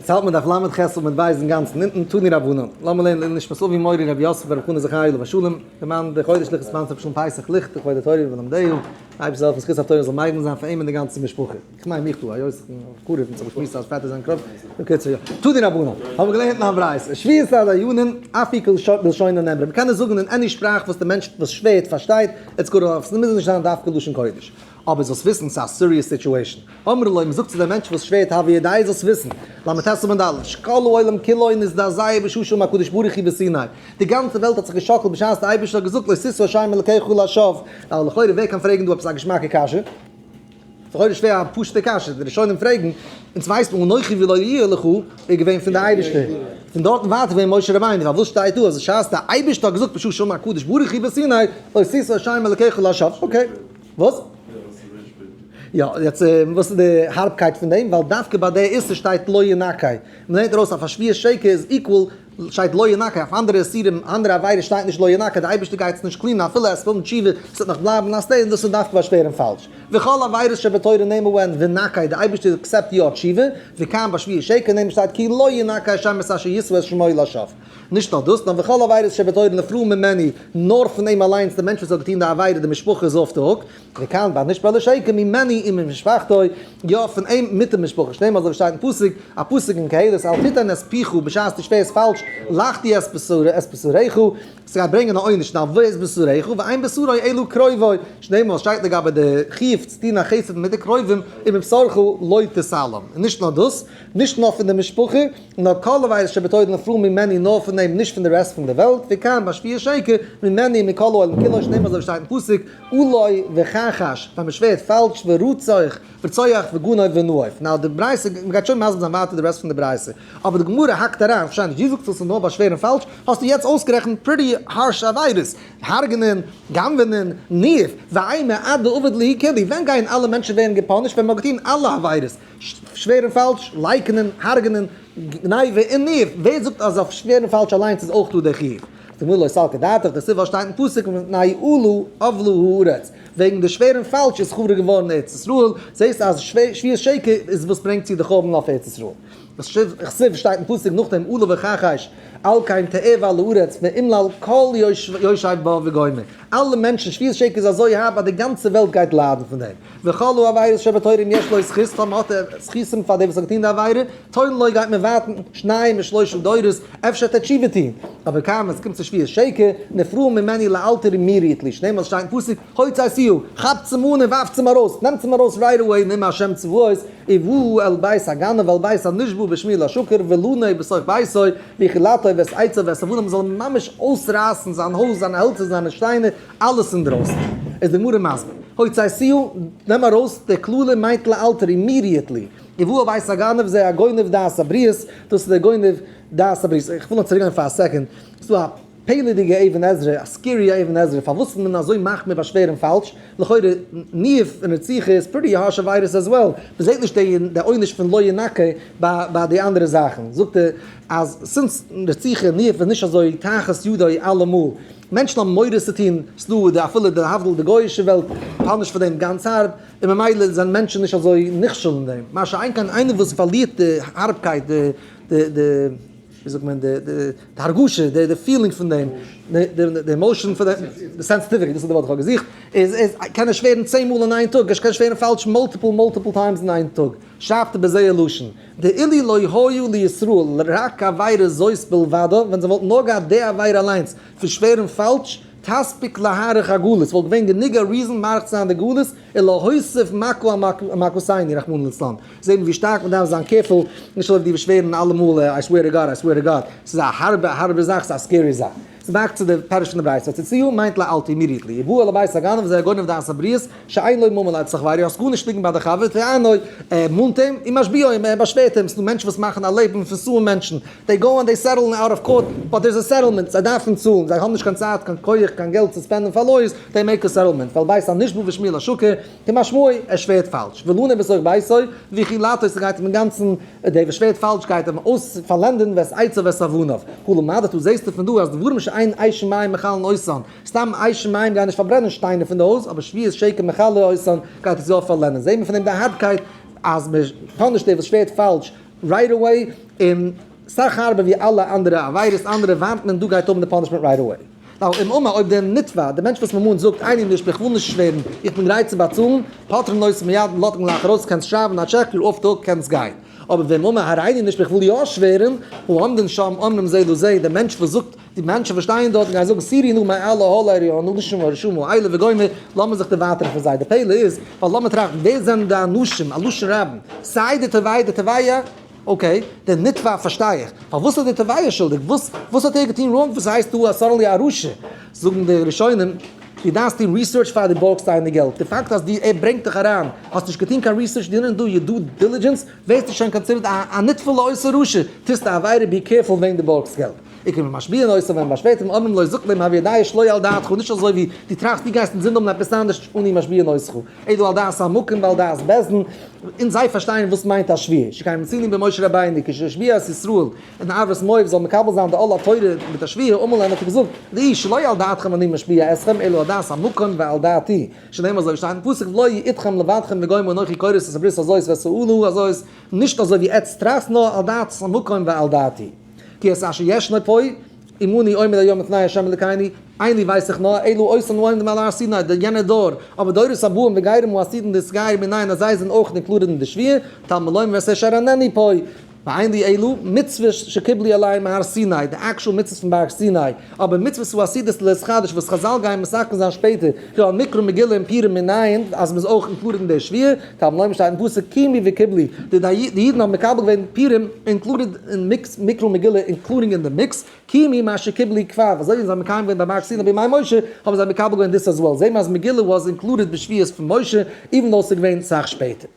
יעצט האלט מען דף ל"ח עמוד ב' אינגאנצן אונטן, תנו רבנן, לאמיר לערנען לעילוי נשמת אבי מורי רבי יוסף ברב חנא זכרי' עליו השלום, דערמאן די חודש לכת פרנסה רבי שלום פסח ליכט לכבוד התורה ולומדיה, די אייבערשטער זאל העלפן זכות התורה זאל מגין זיין פאר אים און די גאנצע משפחה, איך מיין מיך דא, היות איך בין קרוב און ס'האט געשמועסט אז פעטער זענען קרוב, בקיצור יא, תנו רבנן, האבן מיר געלערנט אין א ברייתא, שבועת הדיינים אף היא כלשונה נאמרה, מ'קען עס זאגן אין any שפראך וואס די מענטש וואס שווערט פארשטייט, it's good enough, ס'מוז נישט זיין דווקא לשון קודש. אבער זאלסט וויסן ס'איז א serious situation. אמרו לו, מ'זאגט צו דעם מענטש וואס שווערט הוי יודע זאלסט וויסן, ל"ט עמוד א', שכל העולם כולו נזדעזע בשעה שאמר הקדוש ברוך הוא בסיני, די גאנצע וועלט האט זיך געשאקלט בשעת דער אייבערשטער האט געזאגט לא תשא את שם אלקיך לשווא. ווייל לכאורה ווער קען פרעגן דא עפעס א געשמאקע קשיא? לכאורה שווער א פשוט'ע קשיא, די ראשונים פרעגן, אונז ווייסט מען אנכי ולא יהיה לך איז געווען פון די אייבערשטער, פון דארטן ווייטער געווען משה רבינו, פארוואס שטייט דא אז בשעת דער אייבערשטער האט געזאגט בשעה שאמר הקדוש ברוך הוא בסיני לא תשא את שם אלקיך לשווא, okay. וואס? יא, יעצט וואס איז די הארבקייט פון דעם? ווייל דווקא ביי די איסור שטייט לא ינקה. מ'לערנט ארויס אויף א שבועת שקר איז equal שטייט לא ינקה, אויף אנדערע איסורים, אנדערע עבירות שטייט נישט לא ינקה, די אייבערשטער גייט עס נישט clean ען אפילו עס ווילן תשובה, עס וועט נאך בלייבן א stain, דאס איז דווקא ביי שווערן פאלש. וכל עבירות שבתורה נאמר בהן ונקה, די אייבערשטער accept יא תשובה, וכאן ביי שבועת שקר נאמר שטייט כי לא ינקה השם את אשר ישא את שמו לשווא. נישט נאר דאס, נאר וכל עבירות שבתורה נפרעין ממנו, נאר פון אים אליינס, דער מענטש וואס האט געטון די עבירה, די משפחה איז off the hook, וכאן ביי נשבע לשקר ממנו וממשפחתו, יא פון אים מיט די משפחה, שנאמר אזוי ווי שטייט אין פסוק, א פסוק אין קהלת, אל תתן את פיך בשעת דו שווערסט פאלש, לחטיא את בשרך, ס'גייט ברענגען א עונש, נאר ווער איז בשרך, ואין בשרו אלא קרובו, שנאמר שטייט לגבי די חיוב צו טון א חסד מיט די קרובים, ומבשרך לא תתעלם, און נישט נאר דאס, נישט נאר פון די משפחה, נאר כל עבירות שבתורה נפרעין ממנו נאר פון אים נישט פון די rest פון די וועלט, וכאן ביי שבועת שקר, ממנו ומכל העולם כולו שנאמר אזוי ווי שטייט אין פסוק, אלה וכחש, ווען מען שווערט פאלש ורצח, ורצוח וגנוב ונאוף. now די ברייתא, מען גייט שוין מסביר זיין ווייטער די rest פון די ברייתא, אבער די גמרא האקט אריין, כ'פארשטיי נישט, דו זאגסט עס איז נאר ביי שווערן פאלש, האסטו יעצט אויסגערעכנט pretty harsh עבירות, הרג'נען, גנב'נען, ניאוף, ואימא עד דעביד להו כולהו, ווען גייען אלע מענטשן ווערן גע punish ט ווען מען האט געטון אלע עבירות? שווערן פאלש, לייקענען, הרג'נען, גניבה און ניאוף, ווער זאגט אז אויף שווערן פאלש אליינס איז אויך דא דער חיוב? זאגט די גמרא לא סלקא דעתך, דכתיב ווייל שטייט אין פסוק מפני אלה אבלה הארץ, וועגן די שווערן פאלש איז חרוב געווארן ארץ ישראל, זעסט אז שבועת שקר איז וואס ברענגט צו די חורבן אויף ארץ ישראל. דכתיב שטייט אין פסוק נאכדעם אלה וכחש על כן תאבל הארץ ואומלל כל יושב בה וגומר, אלע מענטשן, שבועת שקר איז אזוי הארב אז די גאנצע וועלט גייט ליידן פון דעם. וכל העבירות שבתורה אם יש לו זכות, טאמער האט ער זכותים פאר דעם וואס האט געטון די עבירה, תולין לו גייט מען ווארטן שניים ושלושה דורות, אפשר וועט ער תשובה טון. אבער כאן ווען עס קומט צו שבועת שקר, נפרעין ממנו לאלתר immediately, שנאמר עס שטייט אין פסוק, הוצאתיהו, כאפטס אים אן און ווארפטס אים ארויס, נעמטס אים ארויס right away, נאום השם צבאות, ובאו אל בית הגנב ואל בית הנשבע בשמי לשקר ולנו בתוך ביתו, וכלתו ואת עצו ואת אבניו, מען זאל אים ממש אויסרייסן זיין הויז, זיינע העלצער, זיינע שטיינער, אלעס אינדרויסן. איז די גמרא מסביר. הוצאתיהו, נעם ארויס, די קללה מיינט לאלתר, immediately. ובאו אל בית הגנב זה הגונב דעת הבריות, דאס איז דער גונב דעת הבריות. איך וויל נאר צוריקגיין פאר א second. ס'איז דא א פלא'דיגע אבן עזרא, א scary אבן עזרא, פארוואס איז מען אזוי מחמיר ביי שווערן פאלש? לכאורה ניאוף און רציחה איז pretty harsh עבירות as well, מ'זעט נישט די עונש פון לא ינקה ביי די אנדערע זאכן. זאגט ער אז since רציחה און ניאוף איז נישט אזוי תחת ידו אלעמאל, מענטשן האבן מורא צו טון, ס'דא די אפילו די להבדיל די גויאישע וועלט punish ט פאר דעם גאנץ הארב, און ממילא זענען מענטשן נישט אזוי נכשל אין דעם, מה שאין כן איינער וואס פארלירט די הארבקייט די די די ווי זאגט מען די די די הרגשה די די feeling פון דעם די די emotion פון דעם די sensitivity דאס איז די ווארט איך האב געזוכט איז איז קען ער שווערן צען מאל אין איין טאג ער קען שווערן פאלש multiple multiple times אין איין טאג. שרייבט ער בזה הלשון, דאילו לא היו לישראל רק עבירה זאת בלבדה, ווען זיי וואלטן נאר געהאט די עבירה אליינס פון שווערן פאלש, תספיק להאריך הגלות, וואלט געווען גענוג א reason מאריך צו זיין די גלות, ולהוסיף מכה על מכותינו רחמנא לצלן. זעט מען ווי שטארק מען דארף זיין careful, נישט אזוי ווי די וואס שווערן אלעמאל I swear to God, I swear to God, ס'איז א הארבע הארבע זאך, ס'איז א scary זאך. ס'איז back צו די פירוש פון די ברייתא, הוצאתיהו מיינט לאלתר immediately, ובאו אל בית הגנב זה הגונב דעת הבריות, שאין לו ממון אצל חברו, האסט גארנישט ליגן ביי די חבר, טוענו, ער מאנט אים, ומשביעו, ער באשווערט אים, ס'דא מענטשן וואס מאכן א לעבן פון sue ען מענטשן, they go and they settle out of court, but there's a settlement, זיי דארפן צאלן, זיי האבן נישט קיין צייט, קיין כח, קיין געלט צו spend ן פאר lawyers, they make a settlement, ואל בית הנשבע בשמי לשקר, כמשמעו, ער שווערט פאלש, ולנו בתוך ביתו, וכלתו, ס'גייט אים אינגאנצן, דער וואס שווערט פאלש גייט אים אויס פארלענדען ואת עצו ואת אבניו. הא למדת, זעסטו פון דא אז דברים שאין אש ומים מכלין אותן, סתם אש ומים גייען נישט פארברענען שטיינער פון די הויז, אבער שבועת שקר מכלה אותן גייט עס יא פארלענדען. זעהט מען פון דעם די הארבקייט אז מען punish ט דער וואס שווערט פאלש. right away, און סאך הארבער ווי אלע אנדערע עבירות, אנדערע ווארט מען דא גייט האבן די punishment right away. Now, אם אמר אויב דער נתבע, דער מענטש וואס מ'מאנט זאגט, איני נשבע, איך וויל נישט שווערן, איך בין גרייט צו באצאלן, פוטרין אותו מיד, מ'לאזט אים גלייך ארויס, קענסט שרייבן א טשעק, you're off the hook, קענסט גיין. אבער ואם אמר הריני נשבע, איך וויל יא שווערן, העומדין שם אומרים זה לזה, דער מענטש וואס זאגט, די מענטשן וואס שטייען דארט און גייען זאגן סורו נא מעל ההר האנשים הרשעים האלה וגומר, לאמיר זיך דערווייטערן פון זיי. די פלא איז, ווייל לאמיר טראכטן, ווער זענען די אנשים, א לשון רבים, סיי די תובע, די תובע, okay, דער נתבע פארשטיי איך, פארוואס איז דער תובע שולדיג? וואס וואס האט ער געטון wrong וואס הייסט דא suddenly א רשע? זאגן די ראשונים, דו דארפסט טון research פאר דו בארגסט איינער געלט, די פאקט אז דו ער ברענגט דיך אריין, האסט נישט געטון קיין research, דו didn't do your due diligence, ווערסטו שוין considered א נתבע לאותו רשע, טוסט א עבירה be careful וועם דו בארגסט געלט. איך בין משביע נוסף ווען באשווערט אים אומרים לו זאגט להם הוי יודע שלא על דעתך נישט אזוי ווי דו טראכסט דו גייסט אינזין האבן עפעס אנדערש אני משביע נוסחו אלא על דעת המקום ועל דעת בית דין און זיי פארשטייען וואס מיינט א שבועה שכן מצינו במשה רבינו כשהשביע את ישראל אין ערבות מואב זאל מקבל זיין די עול התורה מיט א שבועה אמר להם האט ער געזאגט ראו שלא על דעתכם אני משביע אתכם אלא על דעת המקום ועל דעתי שנאמר אזוי ווי שטייט אין פסוק ולא יהיה אתכם לבדכם וגומר אנכי כורת את הברית הזאת ואת האלה הזאת נישט אזוי ווי עטץ טראכטס נאר על דעת המקום ועל דעתי. כי את אשר ישנו פה עמנו עומד היום לפני ה' אלוקינו, איני ווייס איך נאר, אלו אותן העומדים על הר סיני, די יענע דור, אבער דורות הבאים וגרים העתידין להתגייר מנין אז זיי זענען אויך included אין די שבועה, תלמוד לומר את אשר איננו פה, ואין לי אלא מצוות שקיבלו עליהם מהר סיני, די actual מצוות פון בארג סיני, אבער מצוות העתידות להתחדש וואס חזל גייען מתקן זיין שפעטער, כגון מקרא מגילה און פורים מנין אז מ'איז אויך included אין די שבועה, תלמוד לומר שטייט אין פסוק קיימו וקיבלו, די אידן האבן מקבל געווען פורים included אין mix מקרא מגילה including אין די mix, קיימו מה שקיבלו כבר, אזוי ווי זיי האבן מקיים געווען ביי בארג סיני בימי משה, האבן זיי מקבל געווען דאס as well, זעהן מיר אז מגילה was included בשבועות פון משה, even though ס'איז געווען סאך שפעטער.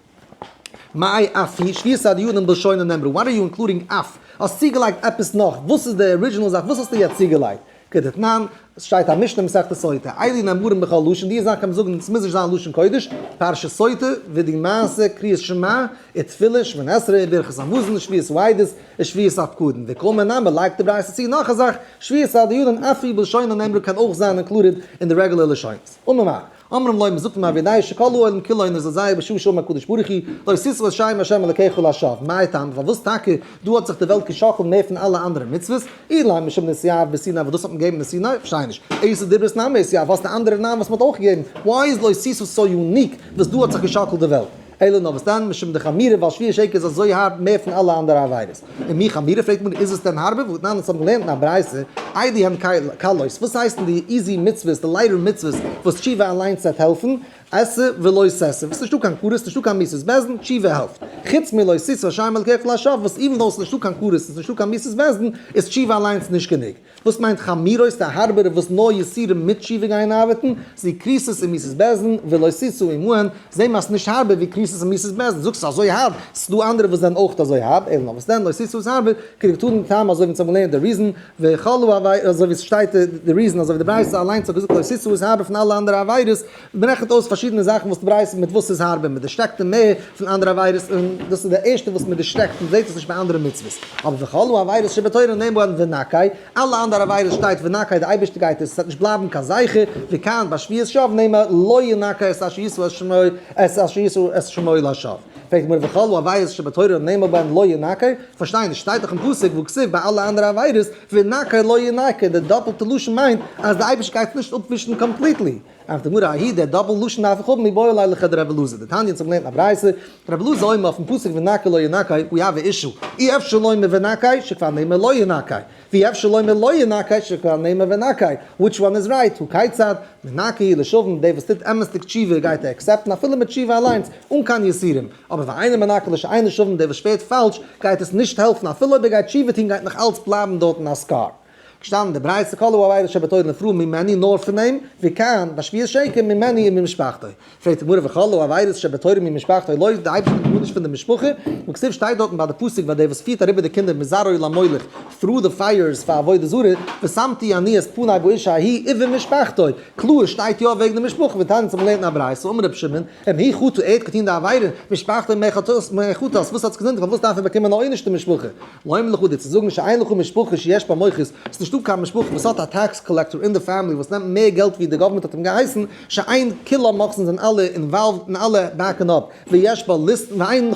מאי אף היא שבועת הדיינים בלשונו נאמרה, what are you including אף? האסט צוגעלייגט עפעס נאך? וואס איז די original זאך? וואס האסטו יעצט צוגעלייגט? כדתנן, עס שטייט א משנה מסכת סוטה, אלו נאמרים בכל לשון, די זאך קען מען זאגן, עס מוז נישט זיין לשון קודש, פרשת סוטה, וידוי מעשה, קריאת שמע, ותפילה, שמונה עשרה, ברכת המזון, שבועת העדות, ושבועת הפקדון. וקאמר נמי לייגט די ברייתא צו נאך א זאך, שבועת הדיינים אף היא בלשונו נאמרה קען אויך זיין included אין די רעגולער לשונות. אמר מר. אומרים לו, מ'זאגט אים הוי יודע שכל העולם כולו איז אזי בשעה שאמר הקדוש ברוך הוא, לא תשא את שם השם אלקיך לשווא, מאי טעמא, פארוואס טאקע דא האט זיך די וועלט געשאקלט מער פון אלע אנדערע מצוות, אילימא משום נתיהב בסיני וואס דאס האט מען געגעבן אין סיני, פארשטיי נישט, עשר דיברות נמי התייהב, וואס די אנדערע ניין וואס מ'האט אויך געגעבן, why איז לא תשא so unique וואס דא האט זיך געשאקלט די וועלט? אלא נאר וואס דען, משום דחמירא ווייל שבועת שקר איז אזוי הארב מער פון אלע אנדערע עבירות. ומי חמירא פרעגט מען איז עס דען הארבער? והתנן אונז האבן געלערנט אין א ברייתא, אלו הן קלות, וואס הייסן די easy מצוות, די lighter מצוות וואס תשובה אליינס וועט העלפן, עשה ולא תעשה, וואס נישטא קיין כרת, נישטא קיין מיתת בית דין, תשובה העלפט. חוץ מלא תשא שם אלקיך לשווא, וואס even though ס'איז נישטא קיין כרת און ס'איז נישטא קיין מיתת בית דין, איז תשובה אליינס נישט גענוג. וואס מיינט חמורות די הארבערע וואס נאר יסורים מיט תשובה גייען ארבעטן, זו כריתות און מיתת בית דין, ולא תשא עמהן, זעה מיר אז ס'נישט הארבער ווי כריתות און מיתת בית דין, זאגסט ס'איז אזוי הארב, ס'דא אנדערע וואס זענען אויך אזוי הארב, אלא נאר וואס דען, לא תשא איז הארבער, כדקתני טעמא אזוי ווי אונז האבן געלערנט די reason, וכל העבירות אזוי ווי ס'שטייט די reason אזוי ווי די ברייתא אליינס האט געזאגט לא תשא איז הארבער פון אלע אנדערע עבירות, מ'רעכנט אויס פארשידענע זאכן וואס די ברייתא מיט וואס ס'איז הארבער, מ'דערשטעקט אים מער פון אנדערע עבירות און דאס איז די ערשטע וואס מ'דערשטעקט, מ'זעט עס נישט ביי אנדערע מצוות. אבער וכל העבירות שבתורה נאמר בהן ונקה, אלע אנדערע עבירות שטייט ונקה די אייבערשטער גייט עס, עס וועט נישט בלייבן קיין זכר, וכאן ביי שבועת שוא נאמר לא ינקה את אשר ישאו את שמו את אשר ישאו את שמו לשווא. פרעגט די גמרא וכל העבירות שבתורה נאמר בהן לא ינקה, כ'פארשטיי נישט, שטייט דאך אין פסוק והכתיב ביי אלע אנדערע עבירות ונקה לא ינקה, די דאפלטע לשון מיינט אז די אייבערשטער גייט עס נישט אפווישן completely. ענטפערט די גמרא ההיא דער דאפל לשון דארף איך האבן מיבעי ליה לכדרבי אלעזר דתניא אונז האבן געלערנט א ברייתא רבי אלעזר אומר אויפן פסוק ונקה לא ינקה we have a issue אי אפשר לומר ונקה שכבר נאמר לא ינקה ואי אפשר לומר לא ינקה שכבר נאמר ונקה which one is right הא כיצד מנקה הוא לשבים דער וואס טוט אמת'דיג תשובה גייט ער accept ן אפילו מיט תשובה אליינס אן קיין יסורים אבער ואינו מנקה לשאינו שבים דער וואס שווערט פאלש גייט עס נישט העלפן אפילו אויב ער גייט תשובה טון גייט נאך אלץ בלייבן דארטן א scar. געשטאנען די ברייתא כל העבירות שבתורה נפרעין ממנו נאר פון אים, וכאן בשבועת שקר ממנו וממשפחתו. פרעגט די גמרא וכל העבירות שבתורה ממשפחתו לא, די אייבערשטער נעמט גארנישט פון די משפחה, והכתיב שטייט דארטן ביי די פסוק ביי דער וואס פירט אריבער די קינדער מזרעו למולך through the fires פאר עבודה זרה, ושמתי אני את פני באיש ההוא ובמשפחתו, קלאר שטייט יא וועגן די משפחה, ותניא צו מ'לערנט אין א ברייתא אמר רבי שמעון, אם הוא חטא ער האט געטון די עבירה, משפחתו מה חטאת, וואס האט זיך געזינדיגט פארוואס דארף ער באקומען א עונש די משפחה? לומר לך דיר צו זאגן שאין לך משפחה שיש בה מוכות, ס'איז נישטא קיין משפחה וואס האט א tax collector אין די family וואס נעמט מער געלט ווי די government האט אים געהייסן, שאין כולם מוחין זענען אלע involved און אלע back ן אפ, ויש בה ליסטין ואין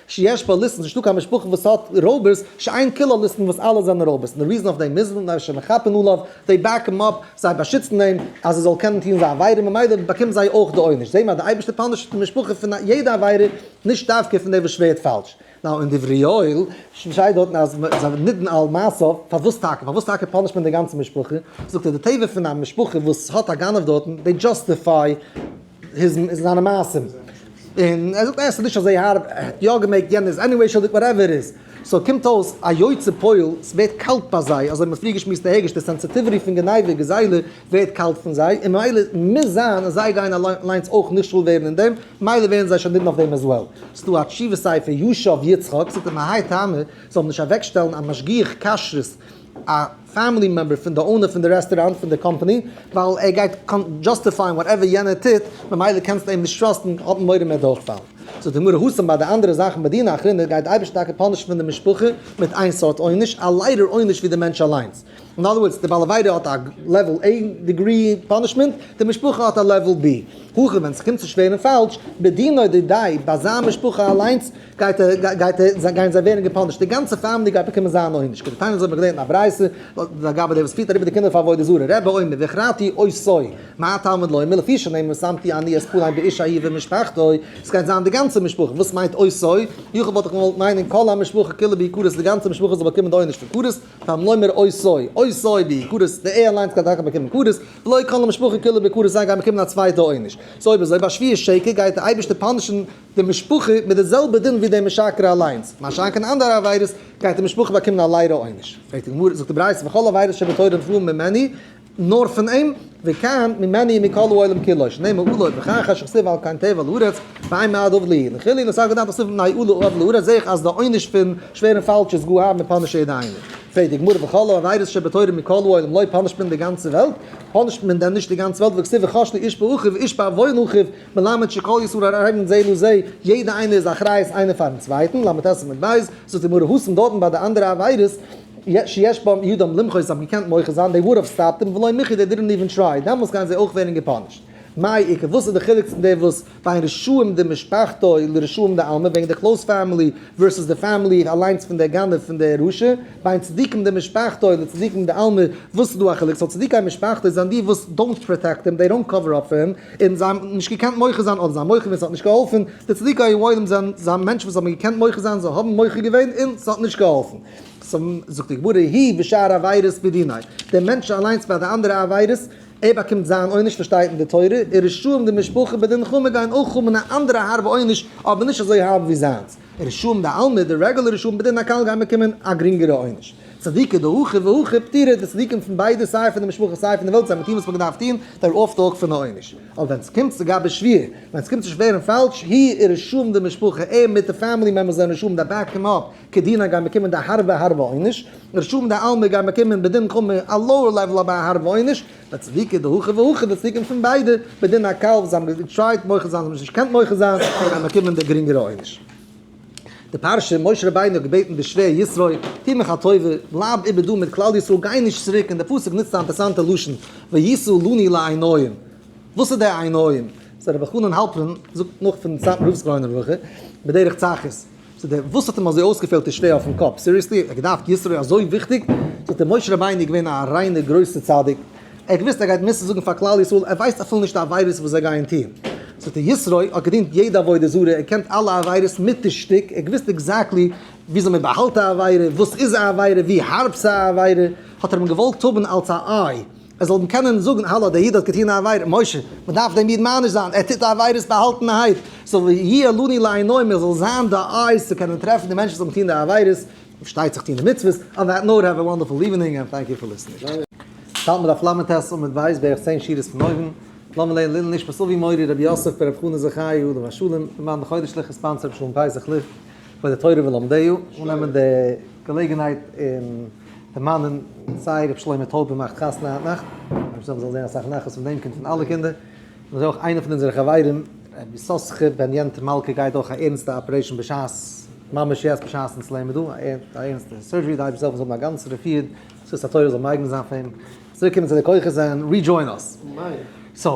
שיש בה ליסטין, ס'נישטא קיין משפחה וואס האט רויבערס, שאין כולה ליסטין וואס אלע זענען רויבערס, און די reason אויף דעם איז מפני שמחפין עליו, זיי back אים אפ, זיי באשיצן אים, אז ער זאל קענען טון זיין עבירה, ממילא באקומט זיי אויך די עונש. זעהן מיר אז די אייבערשטער punish ט די משפחה פון יעדע עבירה, נישט דווקא פון דער וואס שווערט פאלש. Now אין דברי יואל שטייט דארטן אז זיי נידון על מעשיו, פארוואס טאקע? פארוואס טאקע punish ט מען די גאנצע משפחה? זאגט ער די טבע פון א משפחה וואס האט א גנב דארטן, they justify his זיינע מעשים. און ער זאגט עס איז נישט אזוי הארב, ער האט יא געמעגט, יענער איז anyway שולדיג, whatever איז. So קומט אויס א יוצא פועל, ס'ווערט קאלט ביי זיי, אזוי האט מען פריער געשמועסט די הרגש, די sensitivity פון גניבה גזילה ווערט קאלט פון זיי, און ממילא מוז זיין אז זיי גייען אליינס אויך נכשל ווערן אין דעם, ממילא ווערן זיי שוין נידון אויף דעם as well. ס'דא א תשובה ספר ישוב יצחק, זאגט ער מהאי טעמא, זאל מען נישט אוועקשטעלן א משגיח כשרות א family member פון די owner פון די רעסטוראנט פון די קאמפאני, ווייל ער גייט justify ען whatever יענער טוט, ממילא קענסטו אים נישט trust ן, האט מען מורא מען וועט דורכפאלן. זאגט די גמרא התם ביי די אנדערע זאכן בדינא אחרינא גייט די אייבערשטער טאקע punish ן פון די משפחה מיט איין סארט עונש, א לייטער עונש ווי די מענטש אליינס. אין other words, די בעל עבירה האט א level A degree punishment, די משפחה האט א level B. הכא ווען ס'קומט צו שווערן פאלש, בדינא דידיה, ביי זיין משפחה אליינס גייט ער, גייט ער, גייען זיי ווערן גע punish ט, די גאנצע family גייט באקומען זיין עונש, כדתניא אזוי האט מען געלערנט אין א ברייתא, לגבי דער וואס פירט אריבער די קינדער פאר עבודה זרה, רבי אומר והכרתי אותו, מה תלמוד לומר, לפי שנאמר ושמתי אני את פני באיש ההוא ובמשפחתו, עס גייט זיין די גאנצע משפחה, וואס מיינט אותו? יכול וואלט איך געוואלט מיינען כל המשפחה כולה בכרת, די גאנצע משפחה זאל באקומען די עונש פון כרת, תלמוד לומר אותו, אותו בכרת, די ער אליינס גייט טאקע באקומען כרת, ולא כל המשפחה כולה בכרת, זיי גייען באקומען א צווייטע עונש. So אויב אזוי ביי שבועת שקר גייט די אייבערשטער punish ן די משפחה מיט די זעלבע דין ווי דער משקר אליינס, מה שאין כן אנדערע עבירות גייט די משפחה באקומען א לייטערע עונש. פרעגט די גמרא, זאגט די ברייתא וכל עבירות שבתורה נפרעין ממנו, נאר פון אים, וכאן ממנו ומכל העולם כולו, שנאמר אלה וכך אשר כתיב על כן תבל הארץ, ואין מעד עבד לי, וכו', און ס'האט געדארפט אויסרופן מפני אלה עבד לארץ, זעה איך אז די עונש פון שווערן פאלש איז גאר הארב מען punish ט יעדע איינער. פרעגט די גמרא וכל העבירות שבתורה מכל העולם לא punish ט מען די גאנצע וועלט? punish ט מען דען נישט די גאנצע וועלט והכתיב וכשלו איש באחיו ואיש בעוון אחיו, מלמד שכל ישראל ערבים זה לזה, יעדע איינער איז אחריות איינער פארן צווייטן, ל"ט עמוד ב', זאגט די גמרא התם דארטן ביי די אנדערע עבירות, שיש בידם למחות זיי האבן געקענט מוחה זיין, they would have stopped him, ולא מיחו they didn't even try, דעמאלס גייען זיי אויך ווערן גע punish ט. מאי איכא, וואס איז די חילוק צווישן דער וואס בין רשעים דמשפחתו לרשעים דעלמא, וועגן די close family versus די family אליינס פון דער גנב פון דער רשע, בין צדיקים דמשפחתו לצדיקים דעלמא, וואס איז דא א חילוק? So צדיקי משפחתו זענען די וואס don't protect him, they don't cover up for him, און זיי האבן נישט געקענט מוחה זיין אדער זיי האבן מוחה געווען ס'האט נישט געהאלפן, די צדיקי העולם זענען זיי מענטשן וואס האבן געקענט מוחה זיין, זיי האבן מוחה געווען און ס'האט נישט געהאלפן. So זאגט די גמרא הוא בשאר עבירות בדיניה, דער מענטש אליינס ביי די אנדערע עבירות, ער באקומט זיין עונש וואס שטייט אין די תורה, און רשעים די משפחה בדין חמור גייען אויך האבן א אנדערע הארבע עונש, אבער נישט אזוי הארב ווי זיינס. רשעים דעלמא, די רעגולער רשעים בדין הקל גייען באקומען א גרינגערע עונש. צדיקי דהכא והכא פטירי, די צדיקים פון ביידע סיי פון די משפחה סיי פון די וועלט זיי האבן געטון וואס מען האט געדארפט טון, זיי ווערן אויף די אויג פון די עונש. אבער ווען ס'קומט צו גבי שבועה, ווען ס'קומט צו שווערן פאלש, הוא רשעים די משפחה, ער מיט די family members זענען רשעים, they back him up, כדיניה גייען באקומען די הארבע הארבע עונש, רשעים דעלמא גייען באקומען בדין חמור א lower level אבער א הארבע עונש, וצדיקי דהכא והכא די צדיקים פון ביידע בדין הקל וואס זיי האבן גע try ט מוחה זיין זיי האבן נישט געקענט מוחה זיין גייען באקומען די גרינגערע עונש. די פרשה, משה רבינו האט געבעטן די שווער יתרו, טו מיך א טובה, בלייב איבער דא מיט כלל ישראל גיי נישט צוריק און די פסוק נוצט א אינטערסאנטע לשון וישאו לנו לעיניים, וואס איז די עיניים? So רבי חנן האלפרין זאגט נאך פון סאטמאר רב זכרונו לברכה בדרך צחות. So דער וואס האט אים אזוי אויסגעפעלט איז שווער אויפן קאפ, seriously? ער האט געדארפט יתרו אזוי וויכטיג? זאגט ער משה רבינו איז געווען א ריינער גרויסער צדיק, ער האט געוואוסט ער גייט מוסר זאגן פאר כלל ישראל, ער ווייסט אפילו נישט די עבירות וואס זיי גייען טון. זאגט ער יתרו האט געדינט יעדע עבודה זרה, ער קענט אלע עבירות מיט די שטיק, ער האט געוואוסט exactly וויאזוי מען באהאלט א עבירה, וואס איז א עבירה, ווי הארב ס'איז א עבירה, האט ער אים געוואלט האבן אלס א eye. ער זאל אים קענען זאגן, האלא, דער איד האט געטון א עבירה, משה, מען דארף דעם איד מעניש זיין, ער טוט עבירות באהאלטענערהייט, so ויהיה לנו לעיניים, ער זאל זיין די eyes צו קענען טרעפן די מענטשן וואס האבן געטון די עבירות, פארשטייט זיך טון די מצוות, on that note have a wonderful evening and thank you for listening. האלט מען דף ל"ט עמוד ב', בערך צען שורות פון אויבן, לאמיר לערנען לעילוי נשמת אבי מורי רבי יוסף ברב חנא זכאי עליו השלום, למען די חודש'ליכע sponsor רבי שלום פסח ליכט, פאר די תורה ולומדיה, אננעמען די געלעגנהייט און דערמאנען סיי רבי שלמה טויבער מאכט חתונה היינט נאכט, רבי שלמה זאל זען אסאך נחת פון דעם קינד פון אלע קינדער, און אזוי אויך איינער פון אונזערע חברים רבי יששכר בן יענטע מלכה גייט דורך א ערנסטע operation בשעת. ממש יעצט בשעת'ן סלעמען דא, א ערנסטע surgery, די אייבערשטער זאל העלפן זאל האבן א גאנצע רפואה, זכות התורה זאל מגין זיין פאר אים, צוריק קומען צו די כוחות און rejoin us. So,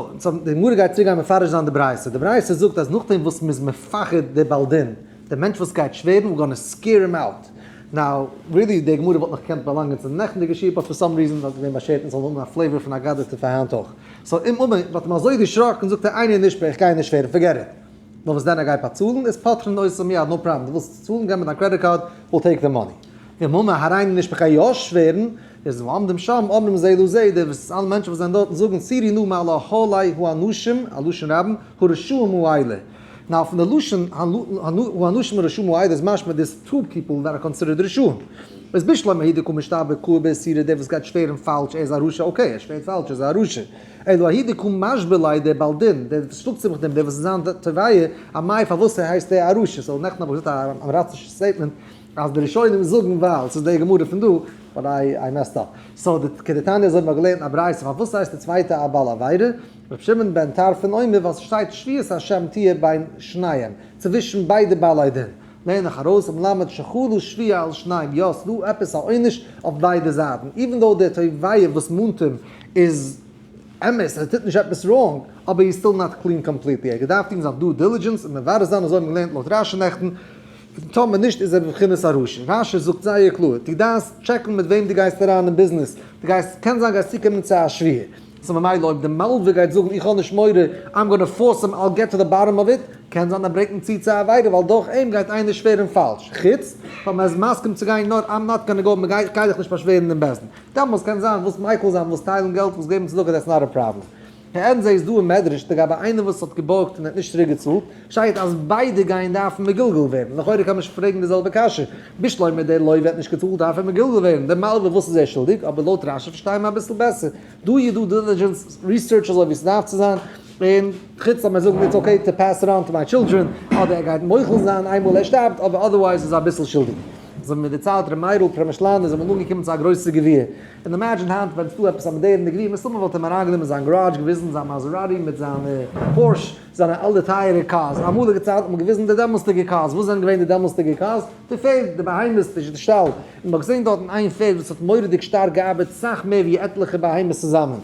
די גמרא גייט צוריק גיין מפרש זיין די ברייתא, די ברייתא זאגט אז נאכדעם וואס מ'איז מפחד די בעל דין, די מענטש וואס גייט שווערן, we're gonna scare him out. Now, really די גמרא וואלט נאך געקענט באלאנגען צו די נעכטנדיגע שיעור, but for some reason האט געווען באשערט אונז זאלן האבן א flavor פון אגדתא פאר היינט אויך. So אם אמר, מ'האט אים אזוי דערשראקן, זאגט ער איני נשבע, איך גיי נישט שווערן, forget it. נאר וואס דען ער גייט באצאלן איז פוטרין אותו מיד, no problem, דו ווילסט צאלן גיב מיר דיין credit card, we'll take the money. ואם אמר הריני נשבע גיי יא שווערן, איז העומדים שם אומרים זה לזה, די וואס אלע מענטשן וואס זענען דארטן זאגן סורו נא מעל אהלי האנשים, א לשון רבים, הרשעים האלה. Now פון די לשון האנשים הרשעים האלה איז משמע there's two people that are considered רשעים. איז בשלמא ההוא דקא משתבע קאי באיסורא דער וואס גייט שווערן פאלש ער איז א רשע okay ער שווערט פאלש ער איז א רשע. אלא ההוא דקא משבע ליה דער בעל דין דער וואס שלאגט זיך מיט אים דער וואס איז זיין תובע אמאי פארוואס הייסט ער א רשע. So נעכטן האב איך געזאגט א עם הארצישע statement אז די ראשונים זאגן ווייל ס'איז די גמרא פון דא but I messed up. So די כדתניא אזוי האט מען געלערנט א ברייתא פארוואס הייסט די צווייטע א בעל עבירה? רבי שמעון בן טרפון אומר ווייל ס'שטייט שבועת השם תהיה בין שניהם צווישן ביידע בעלי דין לערן איך ארויס מלמד שחלה שבועה על שניהם יא ס'דא עפעס א עונש אויף ביידע זייטן even though דער תובע וואס מאנט אים איז אמת ער טוט נישט עפעס wrong אבער he's still not clean completely ער האט געדארפט טון זיין due diligence און מברר זיין אזוי האט מען געלערנט לויט רשי נעכטן טאמער נישט איז ער בבחינת א רשע. רשי זאגט זייער קלאר, דו דארפסט טשעקן מיט וועם דו גייסט אריין אין ביזנעס, דו גייסט, קען זיין גייסט צוקומען צו א שבועה, so ממילא אויב די מלווה גייט זאגן איך האב נישט מורא, I'm gonna force him, I'll get to the bottom of it, קען זיין ער ברענגט אים צו צו א עבירה ווייל דורך אים גייט איינער שווערן פאלש, חוץ אויב מען איז מסכים צו גיין נאר I'm not gonna go, מען גייט גיי דיך נישט באשווערן אין בית דין, דעמאלס קען זיין וואס מיקל זיין וואס טיילן געלט וואס געבן צדקה that's not a problem. כעין זה איז דא אין מדרש לגבי איינער וואס האט געבארגט און האט נישט צוריק געצאלט, שטייט אז ביידע גייען דארפן מגולגל ווערן, לכאורה קען מען פרעגן די זעלבע קשיא, בשלמא דער לוה האט נישט געצאלט דארף ער מגולגל ווערן, דער מלווה וואס איז ער שולדיג, אבער לויט רשי פארשטייען מיר אביסל בעסער, do your due diligence research אזוי ווי ס'דארף צו זיין, און חוץ לאמיר זאגן it's okay to pass it on to my children, אדער ער גייט מוחל זיין איינמאל ער שטארבט, אבער otherwise איז ער אביסל שולדיג. אזוי ווי מיר דערציילט ר' מאיר'ל פרעמישלאנער איז אמאל אנגעקומען צו א גרויסע גביר, און imagine היינט ווען ס'דא עפעס א מאדערענע גביר, מסתמא וואלט אים אריינגענומען זיין גאראדזש, געוויזן זיין Maserati מיט זיין Porsche, זיינע אלע טייערע cars. אמאליגע צייט האט מען געוויזן די דעמאלסטיגע cars. וואס זענען געווען די דעמאלסטיגע cars? די פערד, די בהמות, די שטאל. און מ'האט געזען דארטן איין פערד וואס האט מורא'דיג שטארק געארבעט, סאך מער ווי עטליכע בהמות צוזאמען.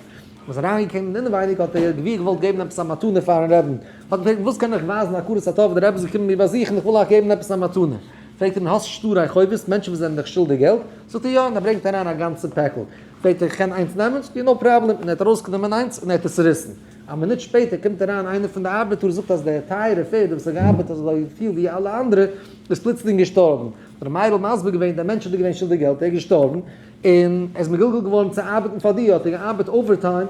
מ'איז אריינגעקומען אינעווייניג האט דער גביר געוואלט געבן עפעס א מתנה פארן רעבין. האט ער געפרעגט וואס קען איך ווייזן הכרת הטוב, דער רבי איז געקומען מיר באזוכן, איך וויל אייך געבן עפעס א מתנה. פרעגט ער אים האסט שטרי חובות, מענטשן וואס זענען דיך שולדיג געלט? זאגט ער יא, און ער ברענגט אריין א גאנצע פעקל. פרעגט ער איך קען איינס נעמען? זאגט ער no problem, און ער האט ארויסגענומען איינס און ער האט עס צוריסן. א מינוט שפעטער קומט אריין איינער פון די ארבעטאר זאגט אז דער טייערע פערד וואס האט געארבעט אזוי פיל ווי אלע אנדערע איז פלוצלינג געשטארבן. האט ר' מאיר'ל מסביר געווען דער מענטש האט דיר געווען שולדיג געלט ער איז געשטארבן און ער איז מגולגל געווארן צו ארבעטן פאר דיר האט ער געארבעט overtime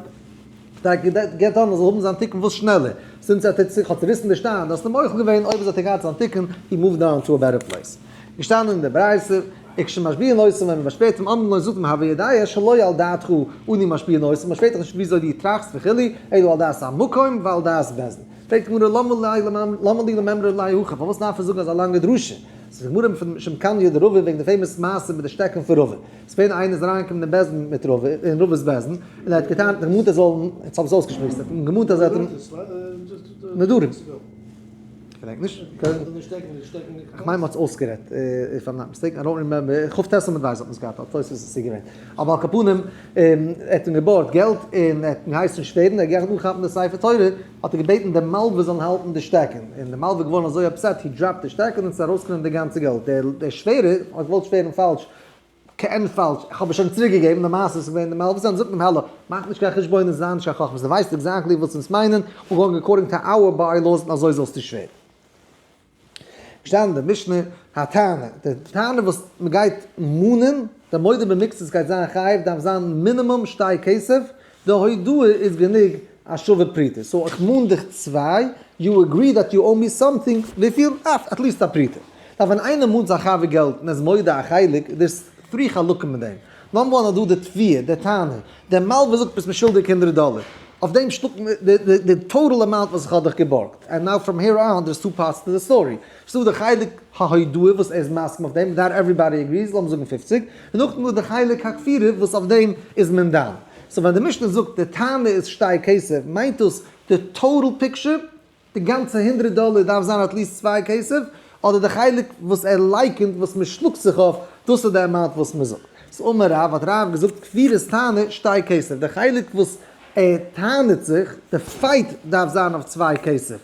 כדי געט אן ער זאל האבן זיין תיקון וואס שנעלער, since ער האט זיך האט צוריסן די שטיין, דאס האט אים מוחל געווען, אויב איז האט ער געהאט זיין תיקון, he moved on to a better place. געשטאנען אין די ברייתא, וכשמשביעין אותו ווען מען באשווערט אים אומרים לו זאגט מען הוי יודע שלא על דעתך אנו משביעין אותו, מען באשווערט דיך נישט וויאזוי דו טראכסט וכו', אלא על דעת המקום ועל דעת בית דין. פרעגט די גמרא למה לי למימרא ליה הכי, פארוואס דארף ער זאגן אזא לאנגע דרשה? זאגט די גמרא פון משום קניא דרבא וועגן די famous מעשה מיט די שטעקן פון רבא. ס'געווען איינער איז אריינגעקומען אין בית דין מיט רבא, אין רבא'ס בית דין, און ער האט געטענה'ט און געמאנט ער זאל, יעצט האב איך עס אויסגעשמועסט, ער האט געמאנט אז ער האט אים, נדרים. כ'געדענק נישט. כ'מיין מ'האט עס אויסגערעדט, if I'm not mistaken, I don't remember, כ"ט עמוד ב' האט מען עס געהאט, אויף תוספות איז עס געווען. אבער על כל פנים, ער האט אים געבארגט געלט, און ער האט אים געהייסן שווערן, ער האט געגאנגען אנכאפן די ספר תורה, האט ער געבעטן די מלווה זאלן האלטן די שטעקן, און די מלווה איז געווארן אזוי upset, he dropped די שטעקן און עס איז ארויסגעקומען די גאנצע געלט, דער שווערער האט געוואלט שווערן פאלש, כעין פאלש, איך האב עס שוין צוריק געגעבן, די מעשה איז געווען די מלווה זאל זאגן האלא, מאך נישט קיין חשבונות, זיי נישט קיין חכמות, דו ווייסט exactly וואס אונז מיינען, we're going according to our bylaws און אזוי זאלסטו שווערן. געשטאנען אין די משנה, הטענה, די טענה וואס מען גייט מאנען, די מודה במקצת גייט זיין חייב, דארף זיין מינימום שתי כסף, די הודאה איז גענוג א שווה פרוטה, so איך מאן דיך צוויי, you agree that you owe me something, וויפיל? אה, at least א פרוטה. דארף ווען איינער מאנט זיין חבר געלט און ער איז מודה א חלק, there's three חלקים אין דעם. number one איז דא די תביעה, די טענה, דער מלווה זאגט ביסט מיר שולדיג הונדרעט דאלער, אויף דעם שלאגט מען די total amount וואס איך האב דיך געבארגט, and now from here on there's two parts to the story, ס'דא די חלק ההודאה וואס ער איז מסכים אויף דעם, that everybody agrees, לאמיר זאגן פופציג, און נאכדעם איז דא די חלק הכפירה וואס אויף דעם איז מען דן. So ווען די משנה זאגט די טענה איז שתי כסף מיינט דאס די total picture, די גאנצע הונדרעט דאלער דארף זיין at least צוויי כסף, אדער די חלק וואס ער לייקענט וואס מען שלאגט זיך אויף, דאס איז די amount וואס מען זאגט. ס'איז אמר רב, האט רב געזאגט כפירת טענה שתי כסף, די חלק וואס ער טענה'ט זיך, די fight דארף זיין אויף 2 כסף.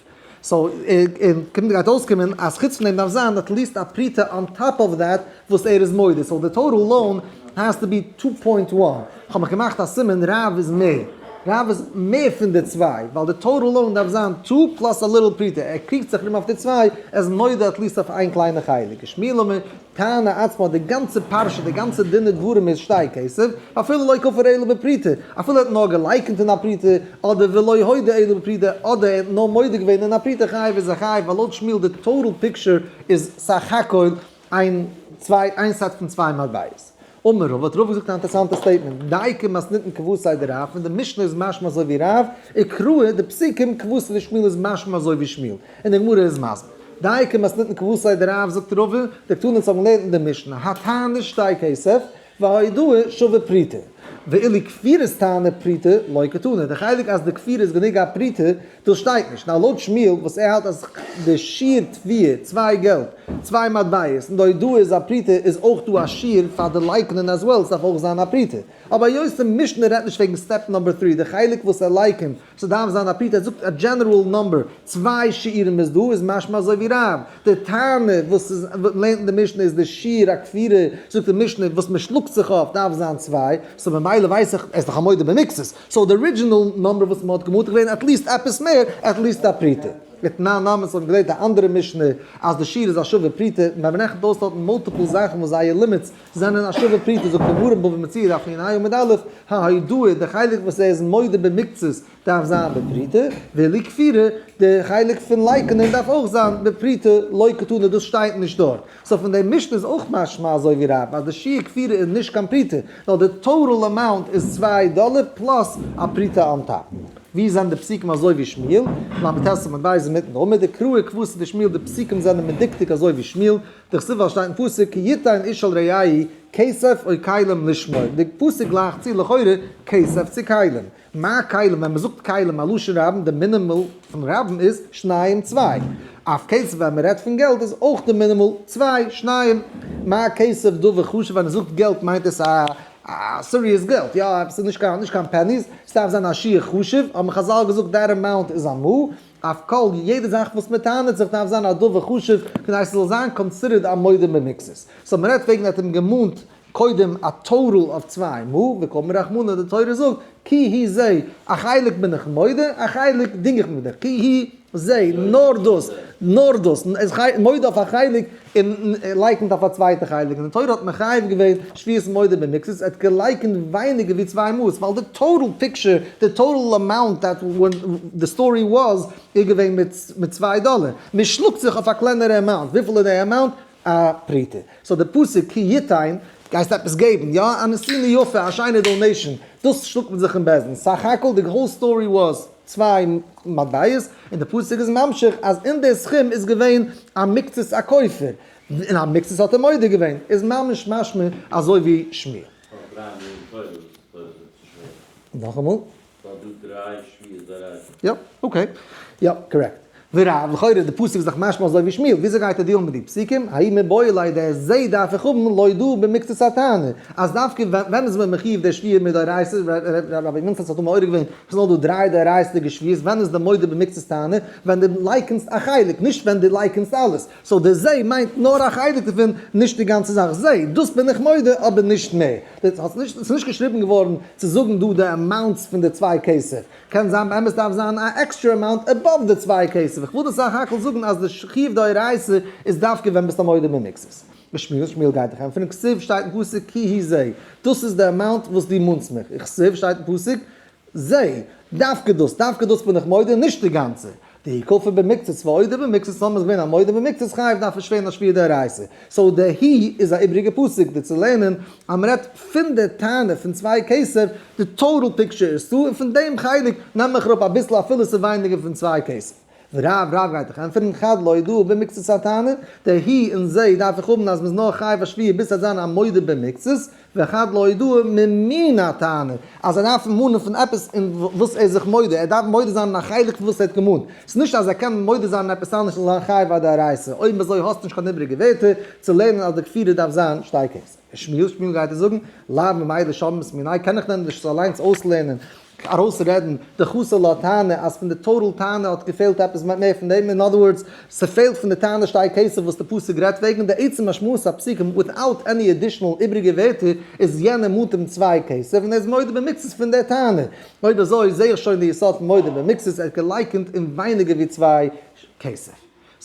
so, און קומט גייט אויסקומען אז חוץ פון דעם דארף זיין at least א פרוטה on top of that וואס ער איז מודה. so די total loan has to be 2.1. כ'האב מיך געמאכט א סימן רב איז מער. רב איז מער פון די צוויי, ווייל די total loan דארף זיין 2 plus a little פרוטה. ער קריגט זיך ארום אויף די צוויי, ער איז מודה at least אויף איין קליינע חלק. שמואל אמר, טענה עצמה, די גאנצע פרשה, די גאנצע דין ודברים איז 2 כסף, אפילו לא כפר אלא בפרוטה. אפילו ער האט נאר געלייקנט אין א פרוטה, אדער ולא הודה אלא בפרוטה, אדער ער האט נאר מודה געווען אין א פרוטה, חייב איז ער חייב, ווייל לויט שמואל די total picture איז סך הכל איין, צוויי, איין set פון צוויי מטבעות. אמר רבא, האט רבא געזאגט א אינטערעסאנטע statement, דייקא מתניתין כוותיה דרב, פון די משנה איז משמע אזוי ווי רב, וקראי די פסוקים כוותיה דשמואל איז משמע אזוי ווי שמואל. און די גמרא איז מסביר. דייקא מתניתין כוותיה דרב זאגט רבא, דקתני האבן געלערנט אין די משנה, הטענה 2 כסף, וההודאה שווה פרוטה. ואילו כפירת טענה פרוטה לא קתני. די חלק אז די כפירה איז גענוג א פרוטה, דאס שטייט נישט. נאר לויט שמואל, וואס ער האלט אז די שיעור תביעה, צוויי געלט, צוויי מטבעות, און די הודאה איז א פרוטה, איז אויך דא א שיעור פאר די לייקענען as well, עס דארף אויך זיין א פרוטה. אבער היות די משנה רעדט נישט וועגן step number 3, די חלק וואס ער לייקענט, ס'דארף זיין א פרוטה, ער זאגט א general number, צוויי שיעורים איז דא, איז משמע אזוי ווי רב. די טענה וואס איז לערנט אין די משנה איז די שיעור הכפירה, זאגט די משנה וואס מען שלאגט זיך אויף דארף זיין צוויי, so ממילא ווייס איך, ער איז דאך א מודה במקצת, so די original number וואס מען האט געמאנט איז געווען at least עפעס מער, at least א פרוטה. ותנן נמי האבן געלערנט א אנדערע משנה אז די שיעור איז א שווה פרוטה, מען רעכנט אויס דארטן multiple זאכן וואס זייער limits זענען א שווה פרוטה, זאגט די גמרא בבא מציעא דף נ"ה עמוד א', ההודאה, די חלק וואס ער איז מודה במקצת דארף זיין בפרוטה, ואילו כפירה, די חלק פון לייקענען דארף אויך זיין בפרוטה, לא קתני, דאס שטייט נישט דארט. so פון די משנה איז אויך משמע אזוי ווי רב, אז די שיעור כפירה איז נישט קיין פרוטה, נאר די total amount איז 2 דאלער plus א פרוטה on top. ווי זענען די פסוקים אזוי ווי שמואל? ל"ט עמוד ב' מיטן עמוד, דקראי כוותיה דשמואל, די פסוקים זענען מדוקדק אזוי ווי שמואל, דכתיב ווייל שטייט אין פסוק, כי יתן איש אל רעהו כסף או כלים לשמור. די פסוק גלייכט צו לכאורה כסף צו כלים. מה כלים, ווען מען זאגט כלים א לשון רבים, די מינימום פון רבים איז שניים צוויי. אויף כסף ווען מען רעדט פון געלט איז אויך די מינימום צוויי, שניים. מה כסף דבר חשוב, ווען מען זאגט געלט מיינט עס א serious געלט, יא, עס איז נישט קיין pennies, עס דארף זיין א שיעור חשוב, האבן חז"ל געזאגט that amount איז א מעה. אויף כל, יעדע זאך וואס מען טענה'ט זיך דארף זיין א דבר חשוב, כדי עס זאל זיין considered א מודה במקצת. so מען רעדט וועגן ער האט אים געמאנט קודם א total אויף 2 מעה, וקאמר רחמנא, די תורה זאגט, כי הוא זה, א חלק בין איך מודה, א חלק דינג איך מיט דיך, כי הוא זה, נאר דאס, נאר דאס, איז מודה אויף א חלק און לייקנט אויף א צווייטע חלק. און די תורה האט מחייב געווען שבועת מודה במקצת, ער האט געלייקנט ווייניגער ווי 2 מעות, ווייל די total picture, די total amount that when the story was, איז געווען מיט 2 דאלער. מען שלאגט זיך אויף א קלענערע amount. וויפיל איז די amount? א פרוטה. so די פסוק כי יתן גייסט עפעס געבן, יא, א נתינה יפה, א שיינע donation, דאס שלאגט מען זיך אין בית דין. סך הכל, די whole story was צוויי מטבעות, און די פסוק איז ממשיך אז אין די סכום איז געווען א מקצת א כופר, און א מקצת האט ער מודה געווען, איז ממש משמע אזוי ווי שמואל. נאכאמאל? יא, okay. יא, correct. ורב, לכאורה, די פסוק איז דאך משמע אזוי ווי שמואל. וויאזוי גייט ער deal ן מיט די פסוקים? האי מיבעי ליה דער זה דארף איך האבן, להודאה במקצת הטענה. אז דווקא ווען איז מען מחויב דער שבועה מדאורייתא, רבי מינצעס האט מעורר געווען, עס איז נאר דא דריי דאורייתא'דיגע שבועות, ווען איז די מודה במקצת טענה? ווען דו לייקנסט א חלק, נישט ווען דו לייקנסט אלעס. so דער זה מיינט נאר א חלק דערפון, נישט די גאנצע זאך. זה, דאס בין איך מודה, אבער נישט מער. דאס האט נישט, עס איז נישט געשריבן געווארן צו זאגן דא די amounts פון די 2 כסף. קען זיין באמת דארף זיין א extra amount above די 2 כסף. איך וויל דאס סך הכל זאגן אז די חיוב דאורייתא איז דווקא ווען ביסט א מודה במקצת. ושמואל, שמואל גייט דיך ענטפערן, כתיב שטייט אין פסוק כי הוא זה. דאס איז די amount וואס דו מאנסט מיך. וכתיב שטייט אין פסוק זה. דווקא דאס, דווקא דאס בין איך מודה, נישט די גאנצע. דאי כפר במקצת והודה במקצת, טאמער איז געווען א מודה במקצת חייב דארף ער שווערן א שבועה דאורייתא. so די הוא איז א איבריגע פסוק די צו לערנען אז מען רעדט פון די טענה פון 2 כסף, די total picture איז צו, און פון דעם חלק נעם איך אראפ אביסל אפילו עס איז ווייניגער פון 2 כסף. ורב, רב גייט דיך ענטפערן, חד להודאה במקצת הטענה, די הוא און זי דארף איך האבן אז מ'איז נאר חייב א שבועה ביז ס'וועט זיין א מודה במקצת, וחד להודאה ממין הטענה, אז ער דארף מאנען פון עפעס אין וואס ער איז זיך מודה, ער דארף מודה זיין אין א חלק פון וואס ער האט געמאנט, ס'איז נישט אז ער קען מודה זיין אין עפעס אנדערש און זיין חייב א דאורייתא, אויב אזוי האסטו נישט קיין איבעריגע ווערטער צו לערנען אז די כפירה דארף זיין שתי כסף. שמואל, שמואל גייט ער זאגן, לאו ממילא שמעת מינה, קען איך דען נישט אליינס אויסלערנען ארויסרעדן דחסר לה טענה אז פון די total טענה האט געפעלט עפעס מער פון דעם, אין other words, ס'פעלט פון די טענה שתי כסף וואס די פסוק רעדט וועגן, די עצם משמעות הפסוקים without any additional איבריגע ווערטער איז יענער מאנט אים צוויי כסף און ער איז מודה במקצת פון די טענה. אויב אזוי זעה איך שוין די יסוד פון מודה במקצת, ער האט געלייקענט אין ווייניגער ווי צוויי כסף.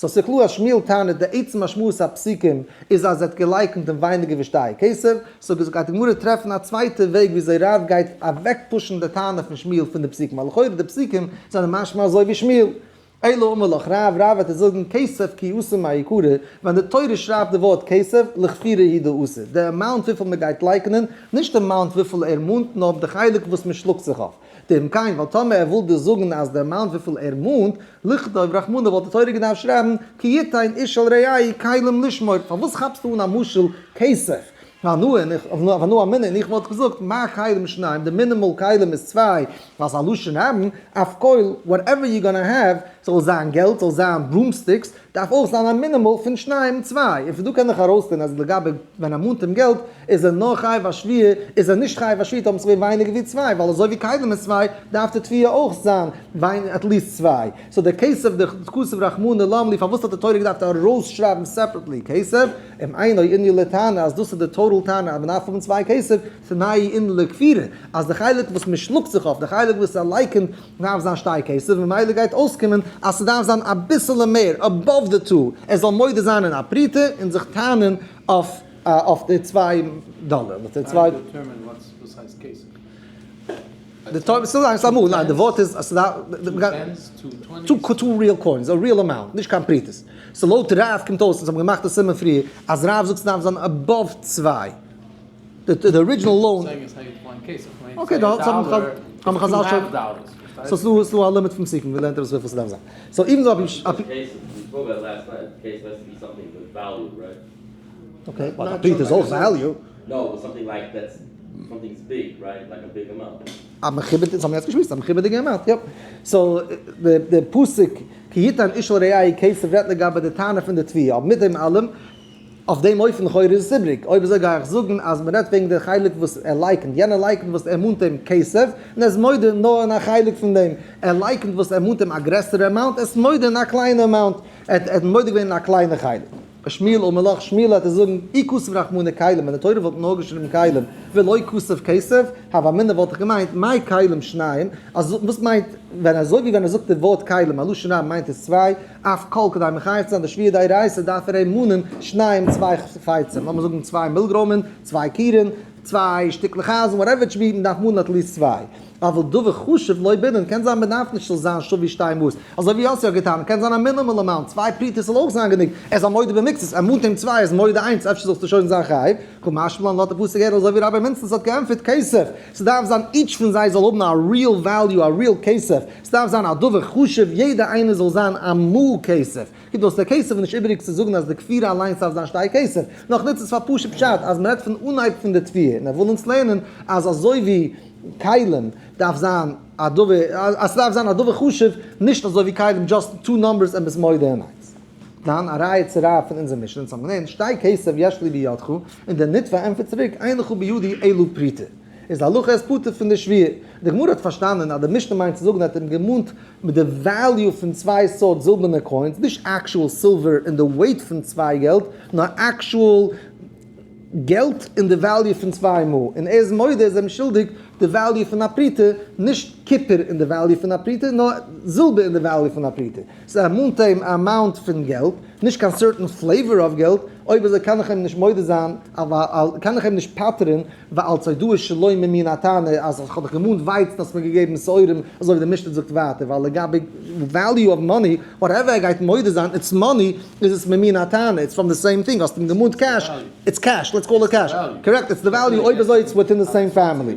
so ס'קלאר אז שמואל טענה'ט די עצם משמעות הפסוקים איז אז ער האט געלייקנט אין ווייניגער ווי שתי כסף, so גייט די גמרא טרעפן א צווייטע וועג וויאזוי רב גייט אוועקפושן די טענה פון שמואל פון די פסוקים, ווייל לכאורה די פסוקים זענען משמע אזוי ווי שמואל. אלא אמר לך רב, רב וועט ער זאגן כסף כי אתא מעיקרא, ווען די תורה שרייבט די ווארט כסף, לכפירה הוא דאתא, די amount וויפיל מ'גייט לייקענען, נישט די amount וויפיל ער מאנט נאר די חלק וואס מ'שלאגט זיך אויף. דאם כן, ווייל טאמער ער וויל דיר זאגן אז די amount וויפיל ער מאנט, לכתוב רחמנא וואלט די תורה געדארפט שרייבן כי יתן איש אל רעהו כלים לשמור, פארוואס כאפסטו אן א משל כסף? ואנא אמינא און איך וואלט געזאגט מה כלים שניים, די minimal כלים איז צוויי, ווייל ס'איז א לשון רבים, אף כל whatever you gonna have, זאל זיין געלט, זאל זיין broomsticks, דארף אויך זיין א minimal פון שניים צוויי, און פון דא קען איך ארויסטון אז לגבי ווען ער מאנט אים געלט איז ער נאר חייב א שבועה, איז ער נישט חייב א שבועה טאמער ס'געווען ווייניגער ווי צוויי, ווייל אזוי ווי כלים איז צוויי דארף די תביעה אויך זיין at least צוויי, so דער כסף דכתב רחמנא למה לי פארוואס האט די תורה געדארפט ארויסשרייבן separately כסף, אם אינו ענין לטענה אז דאס איז די total טענה אז מ'דארף האבן צוויי כסף, תנהו ענין לכפירה אז די חלק וואס מ'שלאגט זיך אויף, די חלק וואס ער לייקענט דארף זיין שתי כסף, ממילא גייט אויסקומען אז ס'דארף זיין אביסעלע מער, above the two, ער זאל מודה זיין אין א פרוטה און זיך טענה'ן אויף אויף די צוויי דאלער. די תורה, ס'איז א מאל, ניין די ווארט איז אז ס'דארף, two real coins, א real amount, נישט קיין פרוטות. so לויט רב קומט אויס, אונז האבן געמאכט די סימן פריער, אז רב זאגט ס'דארף זיין above צוויי. די original loan. okay, דא האבן חזל שוין. so ס'איז דא א limit פון פסוקים, ווי לערנט ער עס וויפיל ס'דארף זיין. so even though okay, but א פרוטה איז אויך value. א מכובד, אונז האבן יעצט געשמועסט, א מכובד'יגע amount, יא. so די פסוק כי יתן איש אל רעהו כסף רעדט לגבי די טענה פון די תביעה, אבער מיט דעם אלעם, אויף דעם אופן לכאורה איז עס איבריג, אויב אזוי גיי איך זאגן אז מען רעדט וועגן די חלק וואס ער לייקענט, יענער לייקענט וואס ער מאנט אים כסף, און ער איז מודה נאר אין א חלק פון דעם, ער לייקענט וואס ער מאנט אים א גרעסערע amount, ער איז מודה אין א קליינע amount, ער האט מודה געווען אין א קליינע חלק. שמואל אמר לך, שמואל וועט ער זאגן, אי כתב רחמנא כלים, ווען די תורה וואלט נאר געשריבן כלים, ולא כתב כסף, הוה אמינא וואלט איך געמיינט, מאי כלים שניים, אז וואס מיינט, ווען אזוי ווי ווען ער זאגט די ווארט כלים, א לשון רבים מיינט עס צוויי, אף כל כדי מחייב צו זיין די שבועה דאורייתא דארף ער אים מאנען שניים צוויי חפצים, לאמיר זאגן צוויי מילגרוימען, צוויי קירן, צוויי שטיקלעך אייזן, whatever it should be, מען דארף מאנען at least צוויי. אבל דבר חשוב לא בעינן, קען זיין מען דארף נישט ס'זאל זיין שווי שתי מאות, אזוי ווי יוסי האט געטענה'ט, קען זיין א minimal amount, צוויי פרוטות זאל אויך זיין גענוג, ער איז א מודה במקצת, ער מאנט אים צוויי, ער איז מודה איינס, אפשר זאלסטו שוין זיין חייב, קא משמע לן לאזט די פסוק הערן אזוי ווי רבי מינצנס האט געענטפערט כסף, ס'דארף זיין each פון זיי זאל האבן א real value א real כסף, ס'דארף זיין א דבר חשוב יעדע איינער זאל זיין א מעה כסף, קומט אויס דער כסף איז נישט איבעריג צו זאגן אז די כפירה אליינס דארף זיין שתי כסף, נאך נוצט עס פאר פשוט פשט אז מ'רעדט פון אנהייב פון די תביעה און ער וויל אונז לערנען אז אזוי ווי כלים דארף זיין א דבר אז ס'דארף זיין א דבר חשוב נישט אזוי ווי כלים just two numbers און ביסט מודה אין איינס. דאן א ראיה צו רב פון אונזער משנה, אונז האבן געלערנט שתי כסף יש לי בידך, און דער נתבע ענטפערט צוריק אין לך בידי אלא פרוטה. איז די הלכה איז פטור פון די שבועה. די גמרא האט פארשטאנען אז די משנה מיינט צו זאגן ער האט אים געמאנט מיט די value פון צוויי סארט זילבערנע coins, נישט actual silver און די weight פון צוויי געלט, נאר actual געלט און די value פון צוויי מעה, און ער איז מודה איז אים שולדיג די value פון א פרוטה, נישט קופער אין די value פון א פרוטה, נאר זילבער אין די value פון א פרוטה. so ער מאנט אים א amount פון געלט, נישט קיין certain flavor of געלט, אויב אזוי קען איך אים נישט מודה זיין, קען איך אים נישט פטר'ן, ווייל אלס הודאה שלא ממין הטענה, אז איך האב דיך געמאנט ווייצן האסט מיר געגעבן שעורים, אזוי ווי די משנה זאגט ווייטער, ווייל לגבי value of money, whatever ער גייט מודה זיין, it's money, איז עס ממין הטענה, it's from the same thing, האסט אים געמאנט cash, it's cash, let's call it cash, correct, it's the value, אויב אזוי it's within the same family.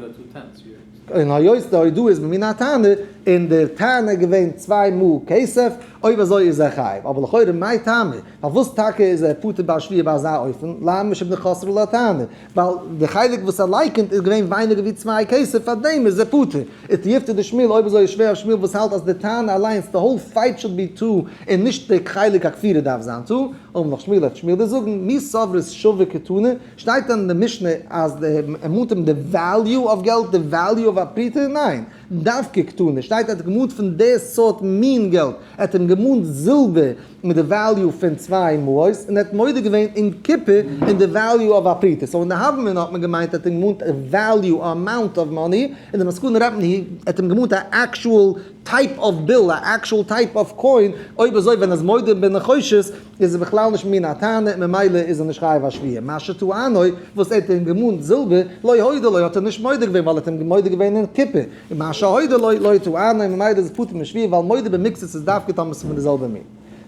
און היות די הודאה איז ממין הטענה, און די טענה איז געווען צוויי מעה כסף, אויב אזוי איז ער חייב, אבער לכאורה מאי טעמא, פארוואס טאקע איז ער פטור ביי שבועה ביי אזא אופן, למה משום דחסרה לטענה, ווייל די חלק וואס ער לייקענט איז געווען ווייניגער ווי צוויי כסף פארדעם איז ער פטור. איז תיובתא דשמואל אויב אזוי איז שווער אויף שמואל וואס האלט אז די טענה אליינס די whole fight should be two און נישט די חלק הכפירה דארף זיין two, אמר לך שמואל וועט שמואל דיר זאגן מי סברת שוה קתני, שטייט דען אין די משנה אז ער מאנט אים די value אויף געלט די value אויף א פרוטה? ניין, דווקא קתני שטייט ער האט געמאנט פון די סארט מין געלט, ער האט אים געמאנט זילבער מיט די value פון צוויי מאות און ער האט מודה געווען אין קופער אין די value אויף א פרוטה, so אין די הוה אמינא האט מען געמיינט ער האט אים געמאנט א value א amount of money, אין די מסקנא רעדט מען ער האט אים געמאנט א actual type of bill א actual type of coin, אויב אזוי ווען ער איז מודה בנחושת איז עס בכלל נישט ממין הטענה און ממילא איז ער נישט חייב א שבועה, מה שטענו וואס ער האט אים געמאנט זילבער לא הודה לו האט ער נישט מודה געווען ווייל ער האט אים מודה געווען אין קופער, און מה שהודה לו לא טענו און ממילא איז עס פטור משבועה ווייל מודה במקצת איז דווקא טאמער ס'איז פון די זעלבע מין.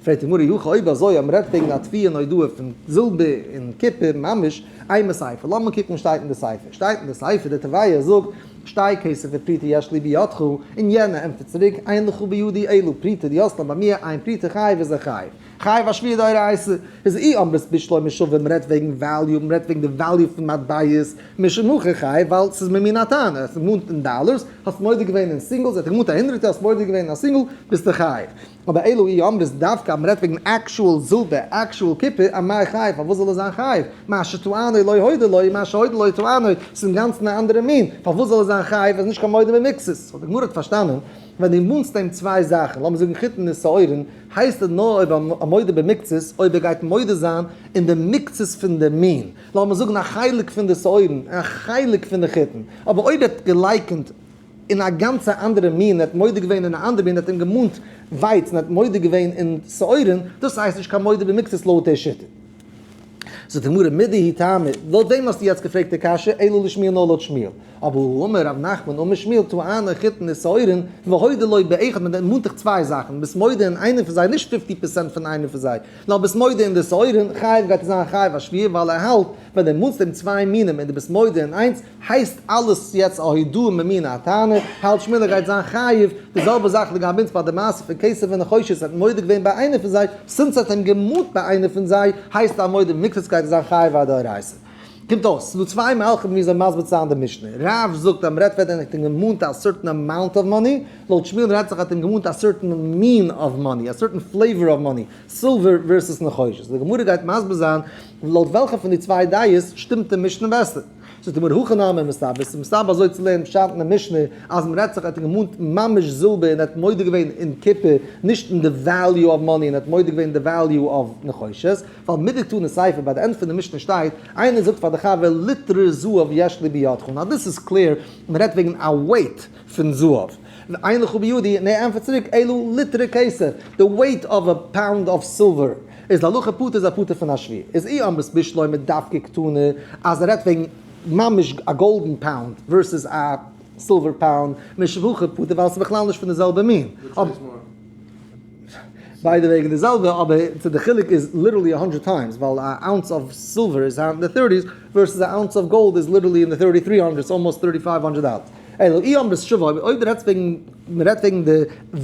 פרעגט די גמרא אי הכי אויב אזוי אז מ'רעדט וועגן א תביעה און הודאה פון זילבער און קופער ממש, אימא סיפא, לאמיר קוקן וואס שטייט אין די סיפא, שטייט אין די סיפא די תובע זאגט שתי כסף ופרוטה יש לי בידך, און יענער ענטפערט צוריק אין לך בידי אלא פרוטה דו האסט נאר ביי מיר איין פרוטה חייב איז ער חייב. חייב א שבועה דאורייתא איז אי אמרת בשלמא שוה מ'רעדט וועגן value מ'רעדט וועגן די value פון מטבעות משום הכי חייב ווייל ס'איז ממין הטענה האסט געמאנט אין דאלערס האסט מודה געווען אין singles ער האט געמאנט א הונדרעטער האסט מודה געווען אין א סינגל ביסטו חייב אבער אלא אי אמרת דווקא אז מ'רעדט וועגן actual זילבער actual קופער אמאי חייב פארוואס זאל ער זיין חייב מה שטענו לא הודה לו מה שהודה לו טענו ס'איז אינגאנצן א אנדערע מין פארוואס זאל ער זיין חייב איז נישט קיין מודה במקצת so די גמרא האט פארשטאנען ווען דו מאנסט אים צוויי זאכן לאמיר זאגן חיטין און שעורין הייסט עס נאר אויב א מודה במקצת, אויב ער גייט מודה זיין אין די מקצת פון די מין, לאמיר זאגן א חלק פון די שעורים און א חלק פון די חיטין, אבער אויב ער האט געלייקענט אין א גאנצע אנדערע מין, ער האט מודה געווען אין א אנדערע מין, ער האט אים געמאנט ווייץ און ער האט מודה געווען אין שעורים, דאס הייסט נישט קיין מודה במקצת לויט די שיטה. זאגט די גמרא מידי הוא טעמא, לויט וועם האסטו יעצט געפרעגט די קשיא, אלא לשמואל נאר לויט שמואל, אבער הא אמר רב נחמן אמר שמואל טענו חיטין ושעורין והודה לו באחד מען דערמאנט דיך צוויי זאכן, ביסט מודה אין איינע פון זיי נישט fifty percent פון איינע פון זיי, נאר ביסט מודה אין די שעורין, חייב גייט ער זיין חייב א שבועה ווייל ער האלט ווען דו מאנסט אים צוויי מינים און דו ביסט מודה אין איינס, הייסט אלעס יעצט א הודאה ממין הטענה, האלט שמואל ער גייט זיין חייב, די זעלבע זאך לגבי אונז ביי די מעשה פון כסף ונחושת ער האט מודה געווען ביי איינע פון זיי, since ער האט אים געמאנט ביי איינע פון זיי, הייסט א מודה במקצת גייט ער זיין חייב א דאורייתא. קומט אויס, ס'איז דא צוויי מהלכים ווי אזוי מסביר צו זיין די משנה. רב זאגט אז מ'רעדט ווען ער האט אים געמאנט א certain amount of money, לויט שמואל רעדט זיך ער האט אים געמאנט א certain מין of money, א certain flavor of money, silver versus נחושת. די גמרא גייט מסביר זיין לויט וועלכע פון די צוויי דעות שטימט די משנה בעסער. זאגט די גמרא הכי נמי מסתבר, ס'איז מסתבר אזוי צו לערנען פשט אין די משנה אז מ'רעדט זיך ער האט אים געמאנט ממש זילבער און ער האט מודה געווען אין קופער, נישט אין די value of money און ער האט מודה געווען אין די value of נחושת, ווייל מדקתני סיפא ביי די end פון די משנה שטייט, איינער זאגט פאר די חבר ליטרא זהב יש לי בידך, now this is clear, מ'רעדט וועגן א weight פון זהב, ואין לך בידי, און ער ענטפערט צוריק אלא ליטרא כסף, די weight of a pound of silver. איז להלכה פטור איז א פטור פון א שבועה. איז אי אמרת בשלמא דווקא קתני אז ער רעדט וועגן ממש א golden pound versus א silver pound משום הכי פטור ווייל ס'איז בכלל נישט פון די זעלבע מין. ביידע וועגן די זעלבע אבער צו די חילוק איז literally א hundred times ווייל א ounce of silver איז היינט אין די thirties versus א ounce of gold איז literally אין די thirty three hundreds almost thirty five hundred dollars. אלא אי אמרת שוה אויב דו רעדסט וועגן מען רעדט וועגן די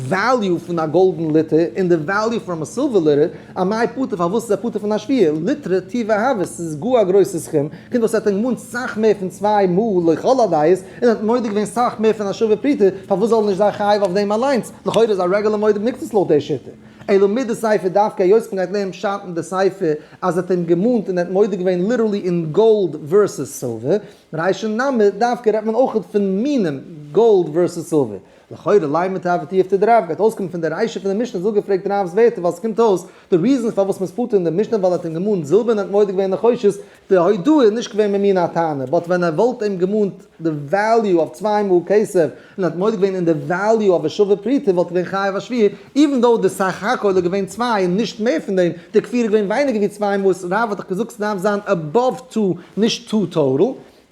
value פון א golden ליטער און די value פון א silver ליטער, אמאי פטור פארוואס איז ער פטור פון א שבועה? ליטרא טובא הוי, ס'איז גאר א גרויסע סכום, קומט אויס ער האט געמאנט סאך מער פון צוויי מאה לכל הדעות, און האט מודה געווען סאך מער פון א שווה פרוטה, פארוואס זאל ער נישט זיין חייב אויף דעם אליינס? לכאורה איז א רעגולער מודה במקצת לויט די שיטה. אלא מדסיפא דווקא היות מען גייט לערנען פשט אין די סיפא אז ער האט אים געמאנט און ער האט מודה געווען literally אין gold versus silver, רישא נמי דווקא רעדט מען אויך פון מינים, gold versus silver. לכאורה לימא תיהוי תיובתא דרב גייט אויסקומען פון די רישא פון די משנה איז אפגעפרעגט רב'ס ווערטער ווייל ס'קומט אויס די reason פארוואס מ'איז פטור אין די משנה ווייל ער האט אים געמאנט זילבער און האט מודה געווען נחושת די הודאה איז נישט געווען ממין הטענה but ווען ער וואלט אים געמאנט די value אויף צוויי מאה כסף און האט מודה געווען אין די value אויף א שווה פרוטה וואלט געווען חייב א שבועה even though די סך הכל איז געווען צוויי און נישט מער פון דעם די כפירה איז געווען ווייניגער ווי צוויי מאות רב האט דאך געזאגט ס'דארף זיין above two נישט two total.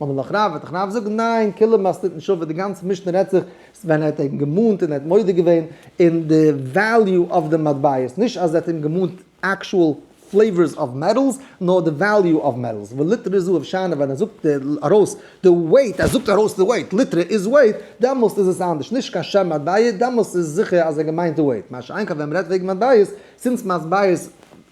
אמר לך רב, וועט דיך רב זאגן, ניין, כולה מתניתין שוה, די גאנצע משנה רעדט זיך ווען ער האט אים געמאנט און ער האט מודה געווען אין די value of די מטבעות, נישט אז ער האט אים געמאנט actual flavors of metals, נאר די value of metals. וליטרא זהב שאני ווען ער זאגט ארויס די weight, ער זאגט ארויס די weight, ליטרא איז weight, דעמאלסט איז עס אנדערש, נישט קיין שם מטבע, דעמאלסט איז זיכער אז ער געמיינט די weight. מה שאין כן ווען מ'רעדט וועגן מטבעות, since מטבעות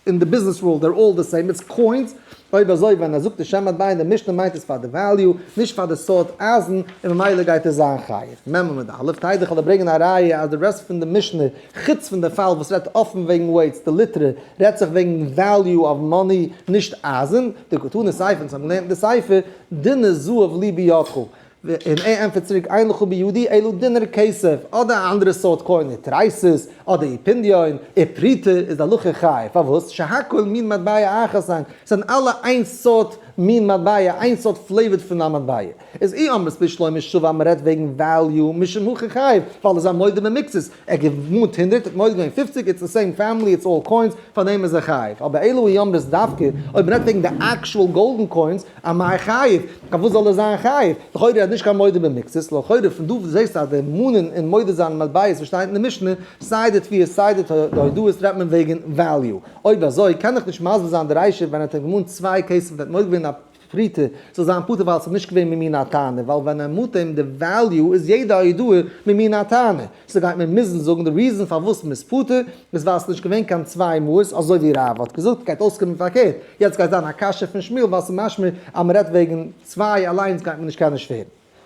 אין די ביזנעס world they're all the same, it's coins, אויב אזוי ווען ער זאגט די שם מטבע אין די משנה מיינט עס פאר די value, נישט פאר די סארט אייזן, און ממילא גייט עס זיין חייב. מ עמוד א', תדע כ'וועל דיר ברענגען א ראיה אז די rest פון די משנה, חוץ פון די פאל וואס רעדט אפן וועגן weights, די ליטרא רעדט זיך וועגן value of money, נישט אייזן, דקתני סיפא, אונז האבן געלערנט אין די סיפא, דינר זהב לי בידך, און ער ענטפערט צוריק אין לך בידי אלא דינר כסף, אדער א אנדערע סארט coin, תריסות, אדער איפינדיון, ופרוטה, איז די הלכה חייב, פארוואס? שהכל מין מטבע אחת הן, ס'זענען אלע איין סארט מין מטבע, איין סארט flavor פון א מטבע. איז אי אמרת בשלמא שווה אז מ'רעדט וועגן value משום הכי חייב, ווייל עס איז א מודה במקצת, ער געמאנט 100, האט מודה געווען 50, it's the same family, it's all coins, פאר דעם איז ער חייב. אבער אלא אי אמרת דווקא, אויב מ'רעדט וועגן די actual golden coins, אמאי חייב? פארוואס זאל ער זיין חייב? לכאורה ער איז נישט קיין מודה במקצת, לכאורה פון דא זעסטו אז די מאנען און מודה זיין מטבעות וואס שטייט אין די משנה, סיי די תביעות סיי די הודאות רעדט מען וועגן value. אויב אזוי קען איך נישט מסביר זיין די רישא ווען ער האט געמאנט צוויי כסף און האט מודה געווען א פרוטה זאל זיין פטור ווייל עס איז נישט געווען ממין הטענה, ווייל ווען ער מאנט אים די value איז יעדע הודאה ממין הטענה, so גייט מען מוזן זאגן די reason פארוואס מען איז פטור איז ווייל עס איז נישט געווען קיין צוויי מעות אזוי ווי רב האט געזאגט, גייט אויסקומען פארקערט, יעצט גייט זיין א קשיא פון שמואל ווייל ס'איז משמע אז מען רעדט וועגן צוויי אליינס גייט מען נישט קענען שווערן.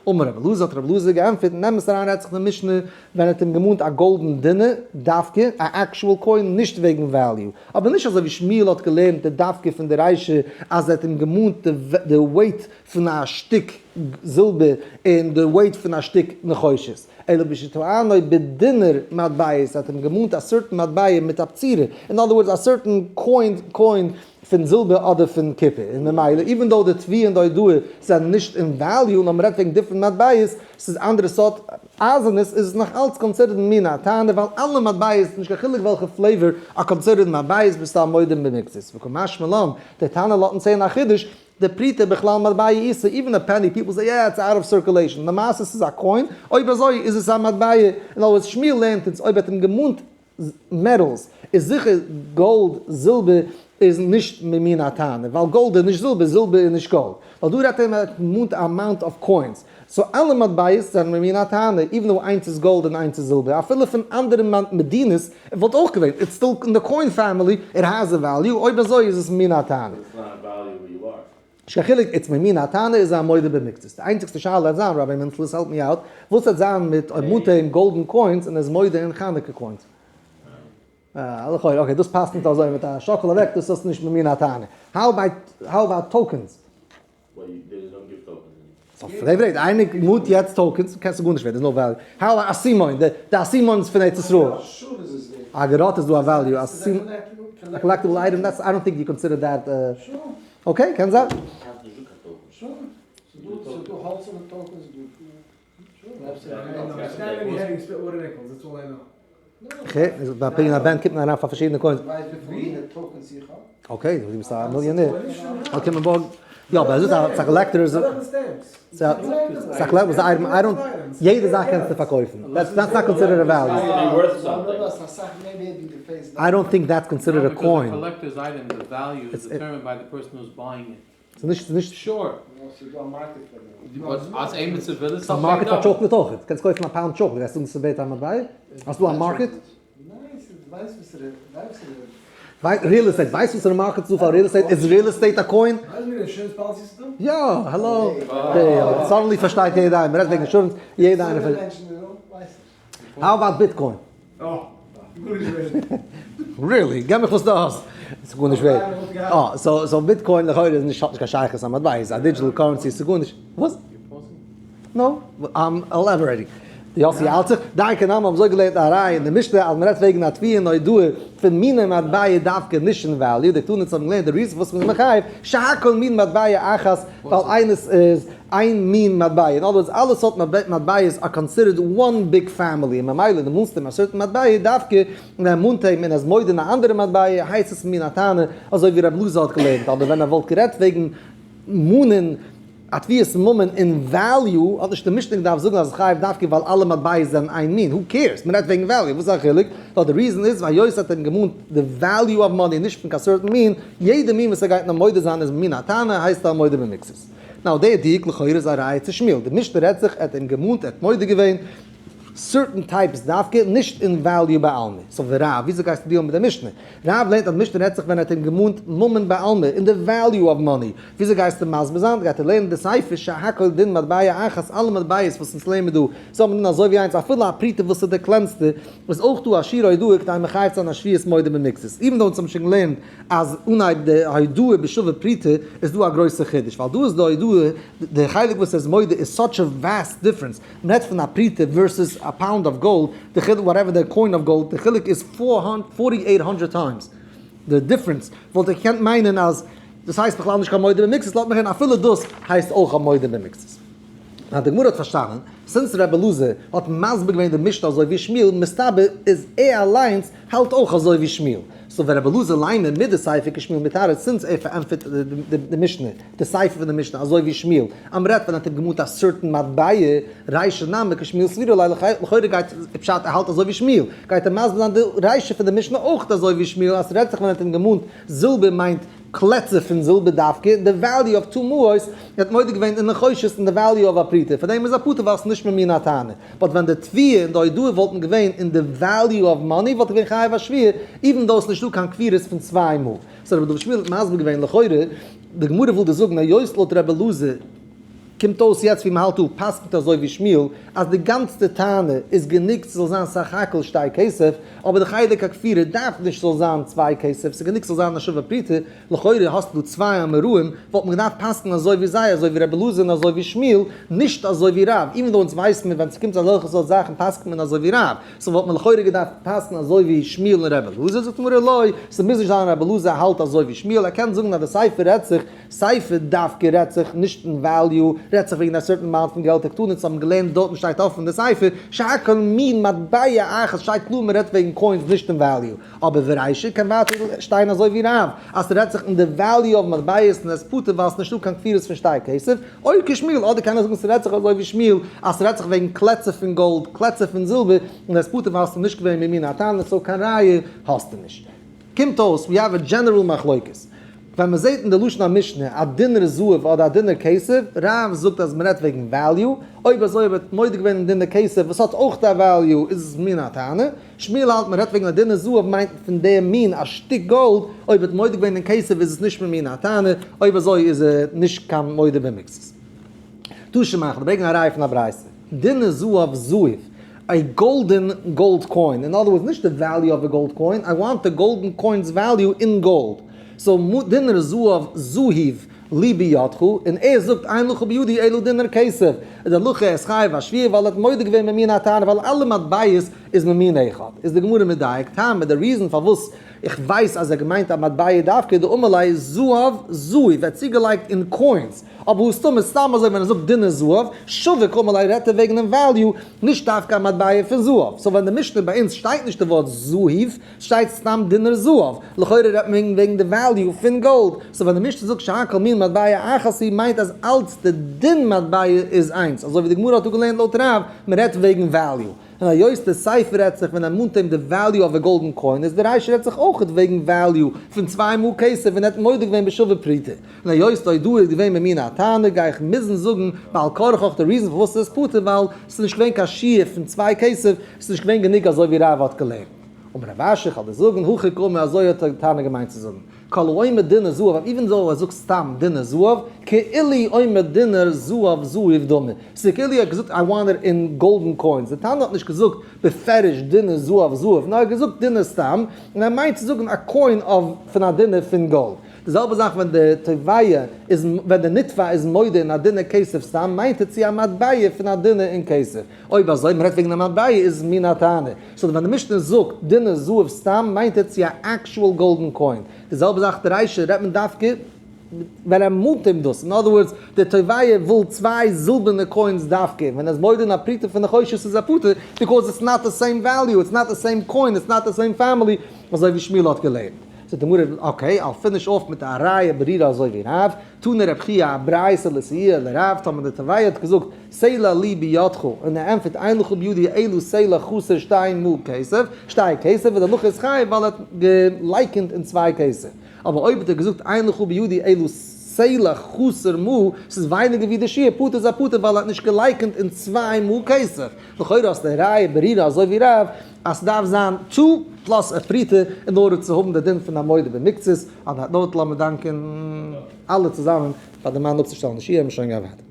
אמר רבי אלעזר האט רבי אלעזר געענטפערט, אין אמת אריין רעדט זיך די משנה ווען ער האט אים געמאנט א golden דינר דווקא, א actual coin נישט וועגן value, אבער נישט אזוי ווי שמואל האט געלערנט די דווקא פון די רישא אז ער האט אים געמאנט די weight פון א שטיק זילבער און די weight פון א שטיק נחושת, אלא בשטענו בדינר מטבעות, ער האט אים געמאנט א certain מטבע מיט א פצירה, אין other words א certain coin פון זילבער אדער פון קופער, און ממילא even though די תביעה און די הודאה זענען נישט אין value נאר מ'רעדט וועגן different מטבעות, ס'איז אנדערע סארט אייזענעס, איז עס נאך אלץ considered מין הטענה ווייל אלע מטבעות, נישט קיין חילוק וועלכע flavor, are considered מטבעות ביסטו א מודה במקצת. וקא משמע לן, די תנא לאזט אונז זעהן א חידוש, דפרוטה בכלל מטבע איתא, even א penny, people say yeah it's out of circulation, למעשה ס'איז א coin, אויב אזוי איז עס א מטבע, און אלוועיס שמואל לערנט אונז אויב האט אים געמאנט metals איז זיכער גאלד, זילבער איז נישט ממין הטענה, ווייל גאלד איז נישט זילבער, זילבער איז נישט גאלד. ווייל דא רעדט ער מ'מאנט א amount of coins. so אלע מטבעות זענען ממין הטענה, even though איינס איז גאלד און איינס איז זילבער, אפילו פון אנדערע מדינות, וואלט אויך געווען, it's still אין די coin family, it has a value, אויב אזוי איז עס ממין הטענה. נישט קיין חילוק, it's ממין הטענה איז א מודה במקצת. די איינציגסטע שאלה וועט זיין, Rabbi Mintz help me out, וואס וועט זיין מיט אויב מאנט ער אים golden coins און ער איז מודה אין חנוכה coins? אה, לכאורה, okay, דאס פאסט נישט אזוי מיט א שאקל אוועק, דאס איז נישט ממין הטענה. How about tokens? So פרעג איינער מאנט יעצט tokens, קענסטו גארנישט ווערט, there's no value. How about אסימון, די אסימונס פון ארץ ישראל. א געראט איז דא א value, א collectible item, that's, I don't think you consider that. Okay, קען זיין. ביי פינגען א band קומט מען אריין פאר פארשידענע coins. Okay, דו ביסט א מיליאנער. Okay, מען בארגט. יא, אבער עס איז א collector איז א collector item, I don't, יעדע זאך קענסטו פארקויפן. That's not considered a value. I don't think that's considered a coin. ס'איז נישט, ס'איז נישט. ס'איז א market פאר chocolate אויך. קענסט קויפן א pound chocolate, גייסט זאגן ס'איז ווערט א מטבע? האסט דא א market? Real estate, ווייסט וואס איז די market דא פאר real estate? איז real estate א coin? יא, האלא. Suddenly פארשטייט יעדער איינער, מ'רעדט וועגן insurance, יעדער איינער פארשטייט. How about Bitcoin? Really? געב מיך וואס דו האסט. ס'איז גארנישט ווערד. אה, so so Bitcoin לכאורה איז נישט האט נישט קיין שייכות א מטבע, איז א digital currency, ס'איז גארנישט. וואס? No, I'm elaborating. די יאסי האלט זיך, דייקא נאמר האבן אזוי געלערנט א ראיה אין די משנה אז מ'רעדט וועגן א תביעה און הודאה פון מיני מטבע דווקא נישט אין value, די תנא האבן געלערנט די reason וואס מ'איז מחייב שהכל מין מטבע אחת ווייל איינס איז איין מין מטבע, אין other words אלע סארט מטבעות are considered one big family און ממילא די מאנסט אים א certain מטבע דווקא און ער מאנט אים און ער איז מודה אין א אנדערע מטבע הייסט עס מין הטענה אזוי ווי רב אלעזר האט געלערנט אבער ווען ער וואלט גערעדט וועגן מאנען. א תביעת ממון אין value האט נישט די משנה געדארפט זאגן אז עס חייב דווקא ווייל אלע מטבעות זענען איין מין, who cares, מען רעדט וועגן value, וואס איז א חילוק? נאר די reason איז ווייל היות האט אים געמאנט די value of money נישט פון קיין certain מין, יעדע מין וואס ער גייט נאר מודה זיין איז מן הטענה הייסט א מודה במקצת. now די דיוק לכאורה איז א ראיה צו שמואל, די משנה רעדט זיך ער האט אים געמאנט ער האט מודה געווען certain types דווקא, נישט אין value בעלמא. so ורב, וויאזוי גייסטו deal ן מיט די משנה? רב לערנט אז משנה רעדט זיך ווען ער האט אים געמאנט ממון בעלמא אין די value of money. וויאזוי גייסטו מסביר זיין? גייט ער לערנען די סיפא שהכל דין מטבע אחת אלע מטבעות וואס אונז לערנען מיר דא זאל מען דין אזוי ווי איינס אפילו א פרוטה וואס איז די קלענסטע איז אויך דא א שיעור הודאה כדי מחייב צו זיין א שבועת מודה במקצת even though אונז האבן שוין געלערנט אז אנהייב די הודאה בשווה פרוטה איז דא א גרויסע חידוש ווייל דא איז די הודאה די חלק וואס ער איז מודה איז such a vast difference מ'רעדט פון א פרוטה versus א pound of gold, די חילוק whatever די coin of gold, די חילוק איז 4800 times די difference, וואלט איך געקענט מיינען אז דאס הייסט בכלל נישט קיין מודה במקצת, לאזט מיך הערן אפילו דאס הייסט אויך א מודה במקצת. נאר די גמרא האט פארשטאנען, since רבי אלעזר האט מסביר געווען די משנה אזוי ווי שמואל, מסתבר איז ער אליינס האלט אויך אזוי ווי שמואל. so ווען רבי אלעזר לימא מדסיפא כשמואל מתרץ since ער פארענטפערט די משנה, די סיפא פון די משנה אזוי ווי שמואל, אז מ'רעדט ווען ער האט אים געמאנט א certain מטבע, רישא נמי כשמואל סבירא ליה לכאורה גייט פשט ער האלט אזוי ווי שמואל, גייט ער מסביר זיין די רישא פון די משנה אויך אזוי ווי שמואל אז ס'רעדט זיך ווען ער האט אים געמאנט זילבער מיינט קלעצער פון זילבער דווקא, די value of two מאות, ער האט מודה געווען אין נחושת אין די value of א פרוטה, פאר דעם איז ער פטור ווייל ס'איז נישט ממין הטענה. but ווען די תביעה און די הודאה וואלטן געווען אין די value of money וואלט ער געווען חייב א שבועה, even though ס'נישט דא קיין כפירות פון צוויי מאל. so רבי דוד שמואל האט מסביר געווען לכאורה, די גמרא וויל דא זאגן היות לויט רבי אלעזר קומט אויס יעצט ווי מ'האלט דא פסק'נט אזוי ווי שמואל אז די גאנצע טענה איז גענוג ס'זאל זיין סך הכל שתי כסף, אבער די חלק הכפירה דארף נישט ס'זאל זיין צוויי כסף, ס'איז גענוג ס'זאל זיין א שווה פרוטה, לכאורה האסטו דא צוויי אמוראים, וואלט מען געדארפט פסק'נען אזוי ווי זיי, אזוי ווי רבי אלעזר און אזוי ווי שמואל, נישט אזוי ווי רב, even though אונז ווייסן מיר ווען ס'קומט צו אזעלכע סארט זאכן פסק'נט מען אזוי ווי רב, so וואלט מען לכאורה געדארפט פסק'נען אזוי ווי שמואל און רבי אלעזר, זאגט די גמרא לא, ס'מוז נישט זיין רבי אלעזר האלט אזוי ווי שמואל, ער קען זאגן אז די סיפא רעדט זיך, סיפא דווקא רעדט זיך נישט אין value, רעדט זיך וועגן א certain amount פון געלט הקטנות האבן געלערנט דארטן שטייט אפן די סיפא, שהכל מין מטבע אחת שטייט קלאר מ'רעדט וועגן coins נישט אין value. אבער ורישא קען ווייטער שטיין אזוי ווי רב, אז ס'רעדט זיך אין די value of מטבעות און עס פטור ווייל ס'נישטא קיין כפירות פון שתי כסף, או כשמואל, אדער קען ער זאגן ס'רעדט זיך אזוי ווי שמואל, אז ס'רעדט זיך וועגן קלעצער פון גאלד, קלעצער פון זילבער, און עס פטור ווייל ס'נישט געווען ממין הטענה, so קיין ראיה האסטו נישט. קומט אויס we have a general מחלוקת. ווען מען זעט אין די לשון המשנה א דינר זהב אדער א דינר כסף, רב זאגט אז מען רעדט וועגן value, אויב אזוי אויב ער האט מודה געווען אין דינר כסף וואס האט אויך א value איז עס מן הטענה, שמואל האלט מען רעדט וועגן א דינר זהב מיינט פון די מין א שטיק גאלד, אויב ער האט מודה געווען אין כסף איז עס נישט ממין הטענה, אויב אזוי איז ער נישט קיין מודה במקצת. תא שמע, כ'וועל ברענגען א ראיה פון א ברייתא, דינר זהב זהוב, א golden gold coin, in other words נישט די value of א gold coin, I want די golden coin's value אין גאלד, so דינר זהב זהוב לי בידך, און ער זאגט אין לך בידי אלא דינר כסף, איז די הלכה ער איז חייב א שבועה ווייל ער האט מודה געווען ממין הטענה ווייל אלע מטבעות איז ממין אחד, איז די גמרא מדייק, טעמא די reason פארוואס איך ווייס אז ער געמיינט א מטבע דווקא דאמר ליה זהב זהוב ער האט צוגעלייגט אין coins, אבער הא סתמא סתם אזוי ווען ער זאגט דינר זהב, שווה קאמר ליה רעדט ער וועגן דעם value, נישט דווקא א מטבע פון זהב, so ווען די משנה ביי אונז שטייט נישט די ווארט זהוב, שטייט סתם דינר זהב, לכאורה רעדט מען וועגן די value פון גאלד, so ווען די משנה זאגט שהכל מין מטבע אחת היא מיינט אז אלץ די דין מטבע איז איינס, אזוי ווי די גמרא האט דא געלערנט לויט רב, מען רעדט וועגן value. און היות די סיפא רעדט זיך ווען ער מאנט אים די value of a golden coin איז די רישא רעדט זיך אויכעט וועגן value פון צוויי מעה כסף און ער האט מודה געווען בשווה פרוטה. און היות די הודאה איז געווען ממין הטענה גיי איך מוזן זאגן בעל כרחך די reason פארוואס ס'איז פטור ווייל ס'איז נישט געווען קיין שיעור פון צוויי כסף, ס'איז נישט געווען גענוג אזוי ווי רב האט געלערנט. אמר רב אשי כ'וועל דיר זאגן, הכי קאמר אזוי האט די תנא געמיינט צו זאגן, כל האומר דינר זהב אויף even though ער זאגט סתם דינר זהב, כאילו אומר דינר זהב זהוב דמי, ס'איז כאילו ער האט געזאגט I want it in golden coins, די תנא האט נישט געזאגט בפירוש דינר זהב זהוב, נאר ער האט געזאגט דינר סתם, און ער מיינט צו זאגן א coin of פון א דינר פון גאלד. די זעלבע זאך ווען די תובע איז ווען די נתבע איז מודה אין א דינר כסף סתם מיינט ער צו א מטבע פון א דינר אין כסף. אויב אזוי מ'רעדט וועגן א מטבע איז מן הטענה. so ווען די משנה זאגט דינר זהב סתם מיינט ער צו א actual golden coin. די זעלבע זאך די רישא רעדט מען דווקא ווען ער מאנט אים דאס. in other words די תובע וויל צוויי זילבערנע coins דווקא. ווען ער איז מודה אין א פרוטה פון נחושת איז ער פטור because it's not the same value, it's not the same coin, it's not the same family אזוי ווי שמואל האט געלערנט. זאגט די גמרא, okay, I'll finish off מיט א ראיה ברורה אזוי ווי רב, תנא רב חייא א ברייתא לסייע לרב, טאמער די תובע האט געזאגט סלע לי בידך, און ער ענטפערט אין לך בידי אלא סלע חסר שתי מעה כסף, שתי כסף, איז די הלכה איז חייב ווייל ער האט געלייקענט אין צוויי כסף. אבער אויב האט ער געזאגט אין לך בידי אלא סלע חסר מעה, ס'איז ווייניגער ווי די שיעור, פטור איז א פטור ווייל ער האט נישט געלייקענט אין צוויי מעה כסף. לכאורה האסטו א ראיה ברורה אזוי ווי רב אז ס'דארף זיין two plus א פרוטה in order צו האבן די דין פון א מודה במקצת. On that note לאמיר דאנקען אלע צוזאמען פאר די מאן אפצושטעלן די שיעור, מ'שוין גיין ווייטער.